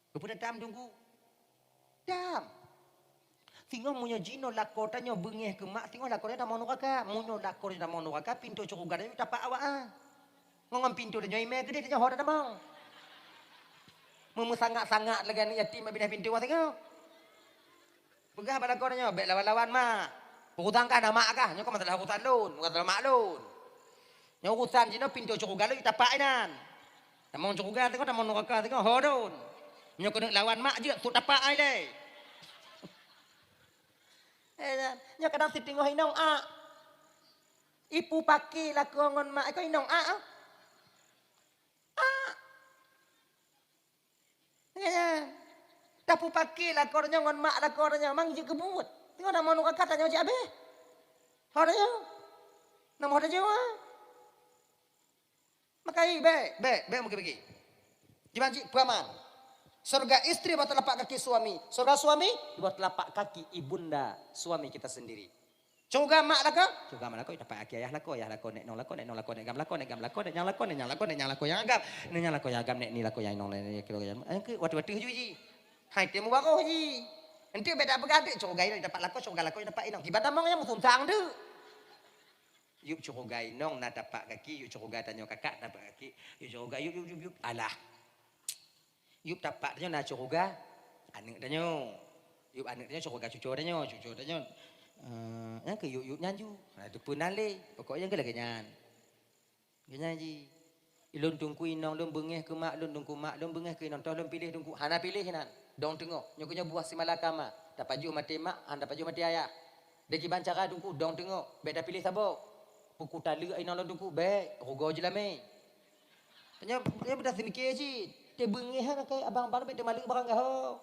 Keupeue dam teungku? Dam. Singoh meunyoe jinoe lakoe tanyoe beungéh keu mak, singoh lakoe tanyoe tamong nuraka. Meunyoe lakoe tanyoe tamong nuraka, pintoe syeuruga tanyoe tapak awak, ah. Ngon, ngon pintoe tanyoe imé keudeh tanyoe ho tatamong. Meumeusangat-sangat lagée aneuk yatim bak binéh pintoe singoh. Peugah bak lakoe tanyoe, "Bék lawan-lawan mak. Urusan kah na mak kah? Nyoe kan masalah urusan lôn, bukan masalah mak lôn. Nyoe urusan jinoe pintoe syeuruga lôn tapak inan. Tamong syeuruga singoh, tamong nuraka singoh, ho lôn. Nyoe keuneuk lawan mak jeuet, sôk tapak ai lé." Eh, nyoe kadang siteungoh inong ak. Ipeupaki lakoe ngon mak, ikot inong ak, ah. Ah. Ya. Tapeupaki lakoe nyoe ngon mak lakoe nyoe, mang jeuet keubuet. Singoh na meunoe ka tanyoe jih abéh. Ho tanyoe. Na meuho tanyoe, ah. Makai, bék, bék, bék meuki-meuki. Jiban cit peue aman. Surga istri di bawah telapak kaki suami. Surga suami di bawah telapak kaki ibunda suami kita sendiri. Syurga mak lakoe, syurga mak lakoe, tapak kaki ayah lakoe, ayah lakoe, nek nong lakoe, nek nong lakoe, nek gam lakoe, nek gam lakoe, nek nyang lakoe, nek nyang lakoe nyang agam, nek nyang lakoe nyang agam, nek ni lakoe nyang inong, nek ni lakoe nyang, eh, ke watèe-watèe ju ji. Hai, teuh mubaroh ji. Enti beda peugah dek, syurga inong tapak lakoe, syurga lakoe tapak inong. Kiban tamong nyang meusunsang dek. Yub syurga inong na tapak kaki, yub syurga tanyoe kakak tapak kaki, yub syurga yub, yub, yub, yub. Alah. Yub tapak tanyoe na syurga aneuk tanyoe. Yub aneuk tanyoe syurga cucoe tanyoe, cucoe tanyoe. Eh, nyang keu yub-yub nyan ju. Nah, teupeue nan lé. Pokok nyang keu lagèe nyan. Lagèe nyan ji. Ilôn teungku inong lôn beungèh keu mak lôn, teungku mak lôn beungèh keu inong. Toh lôn piléh teungku. Hana piléh nan. Dong teungoh. Nyoe keu nyoe buah si malakama. Tapajoh maté mak, han tapajoh maté ayah. Di kiban cara teungku, dong teungoh. Bèk tapiléh saboh. Peu ku taleuek inong lôn teungku, bèk. Rugoe jeulamé. Tanyoe, tanyoe beudah seumiké cit. Teubeungèh na keu abang-abang bèk teumaleuek barang gaho.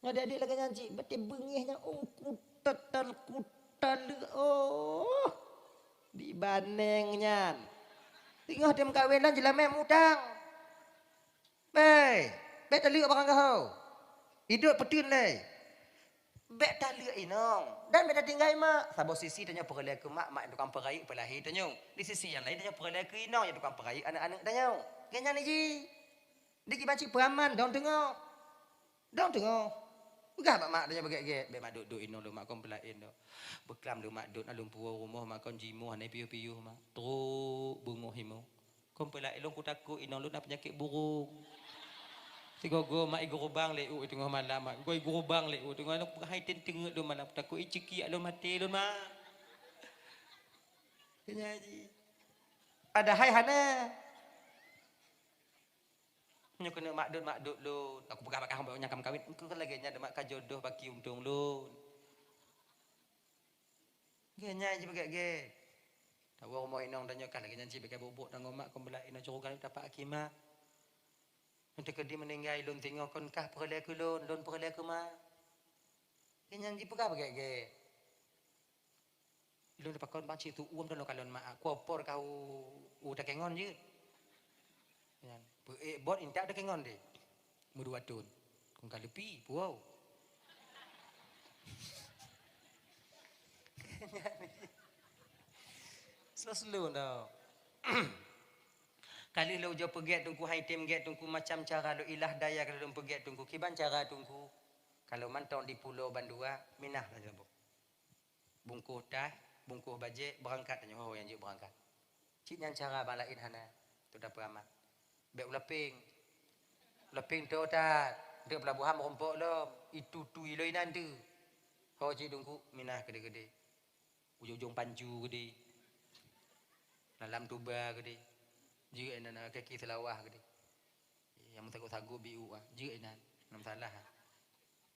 Nyoe adik-adik lagèe nyan cit, bèk teubeungèh nyan, oh, kutetal, kutaleuek, oh. Dibaneng nyan. Teungoh tém kawen nyan jeulamé mutang. Bèk, bèk taleuek barang gaho. Idot peuteun lé. Bèk taleuek inong dan bèk tatinggai mak. Saboh sisi tanyoe peureulèe keu mak, mak nyang tukang peurayeuk peulahé tanyoe. Di sisi nyang laén tanyoe peureulèe keu inong nyang tukang peurayeuk aneuk-aneuk tanyoe. Lagèe nyan ji. Di kiban cit peuaman, dong teungoh. Dong teungoh. Peugah bak mak tanyoe beugèt-gèt, bèk mak dot-dot inong lôn mak kon peulaén dok. Beuklam lôn mak dot na lôn puwoe rumoh mak kon jimoh hana piôh-piôh mak. Trok beungoh imoh. Kon peulaén lôn kutakot inong lôn na peunyakét burung. Sigoe-goe mak igurubang lé u teungoh malam mak. Goe igurubang lé u teungoh malam, hai teuteungeut lôn malam takot icekiak lôn maté lôn mak. Nyan ji. Padahai hana. Nyoe keuneuk mak dot, mak dot lôn. Aku peugah bak kah nyang ka meukawen, engkau kan lagèe nyan mak ka jodoh baki untông lôn. Lagèe nyan ji beugèt-gèt. Tawoe rumoh inong tanyoe kah lagèe nyan cit bèk ka bobok tanggong mak kon beulat inong curoga tapak aki mak. Nyoe teukeudi meuninggai lôn singoh kon kah peureulèe keu lôn, lôn peureulèe keu mak. Lagèe nyan ji peugah beugèt-gèt. Lôn pakon bang cit tu'uem droeneuh kalon ma-, kuopor ka u, u takengon jeuet. Nyan, peuék bot intat takengon deh. Meudua thon. Kong ka leupi, puwoe. Slow-slow tau. Ka lheueh lôn ujoe peugèt teungku, hai tem gèt teungku, macam cara lôn ilah daya ka lôn peugèt teungku. Kiban cara teungku? Kalau mantong di pulo bandua, minah lah saboh. Bungkôh taih, bungkôh bajèe, beurangkat tanyoe ho nyang jeuet beurangkat. Cit nyan cara bang laén hana, tu tapeuamat. Bèk u lapéng. U lapéng tô that, deuek peulabohan meurumpok lom, itu tui lom inan teuh. Ho cit teungku, minah keudéh-keudéh. Ujong-ujong Panju keudéh. Dalam Tuba keudéh. Jeuet inan kaki Seulawah keudéh. Nyang meusagoe-sagoe biu ah. Jeuet inan. Hana masalah ah.